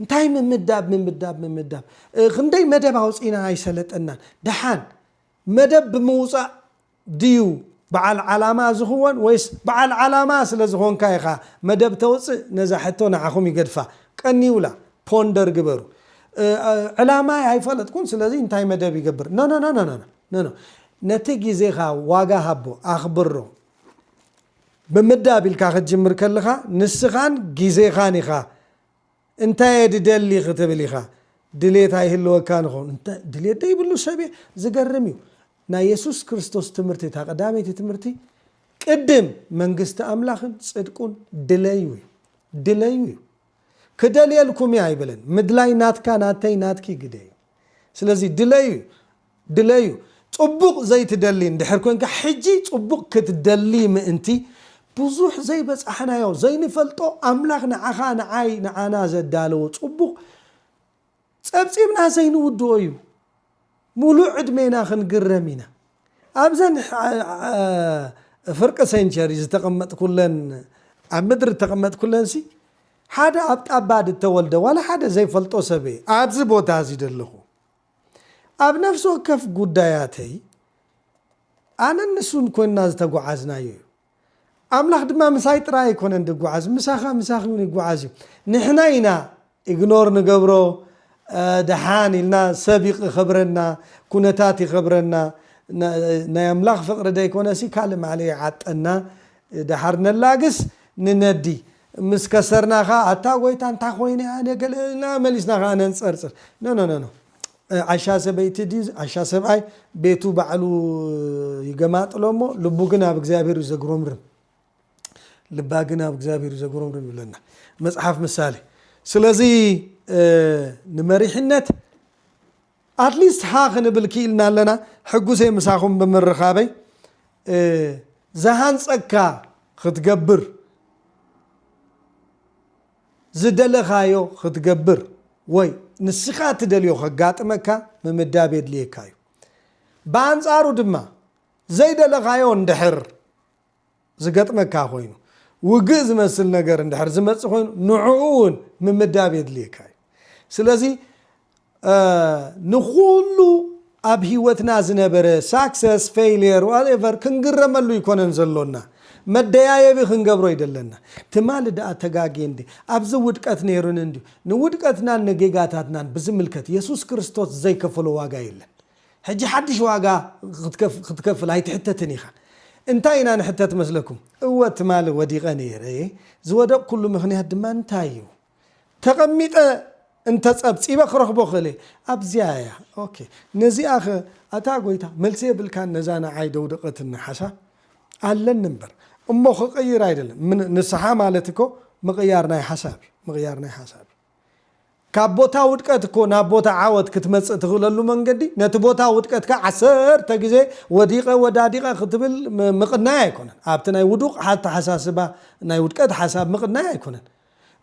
እንታይ ምምዳብ፣ ምምዳብ፣ ምምዳብ፣ እ፣ ክንደይ መደብ ኣውፂና ኣይሰለጠናን። ደሓን መደብ ብምውፃእ ድዩ በዓል ዓላማ ዝኽወን፣ ወይስ በዓል ዓላማ ስለ ዝኾንካ ኢኻ መደብ ተውፅእ? ነዛ ሕቶ ንዓኹም ይገድፋ። ቀንዩላ፣ ፖንደር ግበሩ። እ፣ እ፣ ዕላማይ ኣይፈለጥኩን፣ ስለዚ እንታይ መደብ ይገብር? ኖ፣ ኖ፣ ኖ። ነቲ ግዜኻ ዋጋ ሃቦ፣ ኣኽብሮ። ብምዳብ ኢልካ ክትጅምር ከለኻ ንስኻን ግዜኻን ኢኻ። እንታይ እየ ድደሊ ክትብል ኢኻ። ድሌት ኣይህልወካን ይኸውን። እንተ-፣ ድሌት ደይብሉ ሰብ እየ። ዝገርም እዩ። ናይ የሱስ ክርስቶስ ትምህርቲ፣ እታ ቀዳመይቲ ትምህርቲ፣ ቅድም መንግስቲ ኣምላኽን ጽድቁን ድለዩ እዩ። ድለዩ እዩ። ክደልየልኩም እየ ኣይበለን። ምድላይ ናትካ፣ ናተይ፣ ናትኪ ግደ እዩ። ስለዚ ድለዩ፣ ድለዩ። ጽቡቕ ዘይትደሊ እንድሕር ኮንካ፣ ሕጂ ጽቡቕ ክትደሊ ምእንቲ፣ ብዙሕ ዘይበጻሕናዮ፣ ዘይንፈልጦ፣ ኣምላኽ ንዓኻ፣ ንዓይ፣ ንዓና ዘዳለዎ ጽቡቕ ጸብጺብና ዘይንውድኦ እዩ። ሙሉእ ዕድሜና ክንግረም ኢና። ኣብዘን ሕ-፣ ኣ-፣ ኣ-፣ ፍርቂ ሴንቸሪ ዝተቐመጥኩለን፣ ኣብ ምድሪ ዝተቐመጥኩለንሲ፣ ሓደ ኣብ ጣባ ዝተወልደ ዋላ ሓደ ዘይፈልጦ ሰብ እየ ኣብዚ ቦታ እዚ ዘለኹ። ኣብ ነፍሲ ወከፍ ጉዳያተይ ኣነን ንሱን ኮይንና ዝተጓዓዝናዮ እዩ። ኣምላኽ ድማ ምሳይ ጥራይ ኣይኮነን ዝጓዓዝ፣ ምሳኻ፣ ምሳኺ እውን ይጓዓዝ እዩ። ንሕና ኢና ኢግኖር ንገብሮ፣ እ፣ ደሓን ኢልና፣ ሰብ ይኸብረና፣ ኩነታት ይኸብረና፣ ና-፣ ናይ ኣምላኽ ፍቕሪ ደይኮነሲ ካልእ ማዕለ ይዓጠና። ደሓር ነላግስ፣ ንነዲ። ምስ ከሰርና ኸኣ፣ "ኣታ ጐይታ፣ እንታይ ኾይነ ኣነ?" ገለ ኢልና መሊስና ኸኣ ነንጸርጽር። ኖ፣ ኖ፣ ኖ፣ ኖ። እ፣ ዓሻ ሰበይቲ ድዩ፣ ዓሻ ሰብኣይ፣ ቤቱ ባዕሉ ይገማጥሎ እሞ፣ ልቡ ግን ኣብ እግዚኣብሔር እዩ ዘጉረምርም። ልባ ግን ኣብ እግዚኣብሔር እዩ ዘጉረምርም ይብለና መጽሓፍ ምሳሌ። ስለዚ፣ እ፣ ንመሪሕነት ኣትሊስት ሃ ክንብል ክኢልና ኣለና። ሕጉሰ ምሳኹም ብምርኻበይ። እ፣ ዝሃንጸካ ክትገብር፣ ዝደለኻዮ ክትገብር፣ ወይ ንስኻ ትደልዮ ከጋጥመካ ምምዳብ የድልየካ እዩ። ብኣንጻሩ ድማ ዘይደለኻዮ እንድሕር ዝገጥመካ ኮይኑ፣ ውግእ ዝመስል ነገር እንድሕር ዝመጽእ ኮይኑ፣ ንዕኡ እውን ምምዳብ የድልየካ እዩ። ስለዚ፣ እ፣ ንኹሉ ኣብ ህይወትና ዝነበረ ሳክሰስ፣ ፌይልየር፣ ዋትኤቨር ክንግረመሉ ኣይኮነን ዘሎና። መደያየቢ ክንገብሮ ይደለና። ትማሊ ደኣ ተጋግየ እንዲ፣ ኣብዚ ውድቀት ነይሩኒ እንዲ፣ ንውድቀትናን ንጌጋታትናን ብዝምልከት የሱስ ክርስቶስ ዘይከፈሎ ዋጋ የለን። ሕጂ ሓድሽ ዋጋ ክትከፍ-፣ ክትከፍል ኣይትሕተትን ኢኻ። እንታይ ኢና ንሕተት መስለኩም? እወ ትማሊ ወዲቐ ነይረ፣ ዝወደቕኩሉ ምኽንያት ድማ እንታይ እዩ? ተቐሚጠ እንተ ጸብጺበ ክረኽቦ ክእለ። ኣብዚኣ እያ። ኦኬ። ነዚኣ ኸ፣ ኣታ ጐይታ፣ መልሲ የብልካን ነዛ ንዓይ ደውደቐትኒ ሓሳብ? ኣለኒ እምበር። እሞ ክቕይር ኣይደለን። ምን-፣ ንስሓ ማለት እኮ ምቕያር ናይ ሓሳብ እዩ። ምቕያር ናይ ሓሳብ እዩ። ካብ ቦታ ውድቀት እኮ ናብ ቦታ ዓወት ክትመጽእ ትኽእለሉ መንገዲ፣ ነቲ ቦታ ውድቀትካ ዓሰርተ ግዜ ወዲቐ ወዳዲቐ ክትብል ም-፣ ምቕናይ ኣይኮነን። ኣብቲ ናይ ውዱቕ ኣተሓሳስባ፣ ናይ ውድቀት ሓሳብ ምቕናይ ኣይኮነን።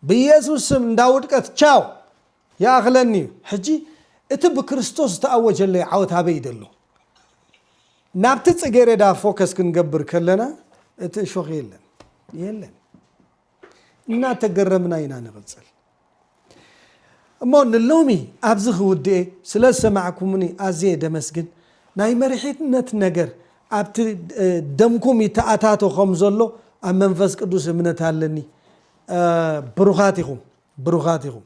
ብኢየሱስ ስም እንዳ ውድቀት ቻው፣ ይኣኽለኒ እዩ። ሕጂ እቲ ብክርስቶስ ዝተኣወጀለይ ዓወት ኣበይ እዩ ዘሎ? ናብቲ ጽጌረዳ ፎከስ ክንገብር ከለና፣ እቲ እሾኽ የለን። የለን። እናተገረምና ኢና ንቕጽል። እሞ ንሎሚ ኣብዚ ክውድኤ ስለ ዝሰማዕኩምኒ ኣዝየ ደመስግን። ናይ መሪሕነት ነገር ኣብቲ፣ እ፣ ደምኩም ይተኣታቶ ከም ዘሎ ኣብ መንፈስ ቅዱስ እምነት ኣለኒ። ብሩኻት ኢኹም፣ ብሩኻት ኢኹም።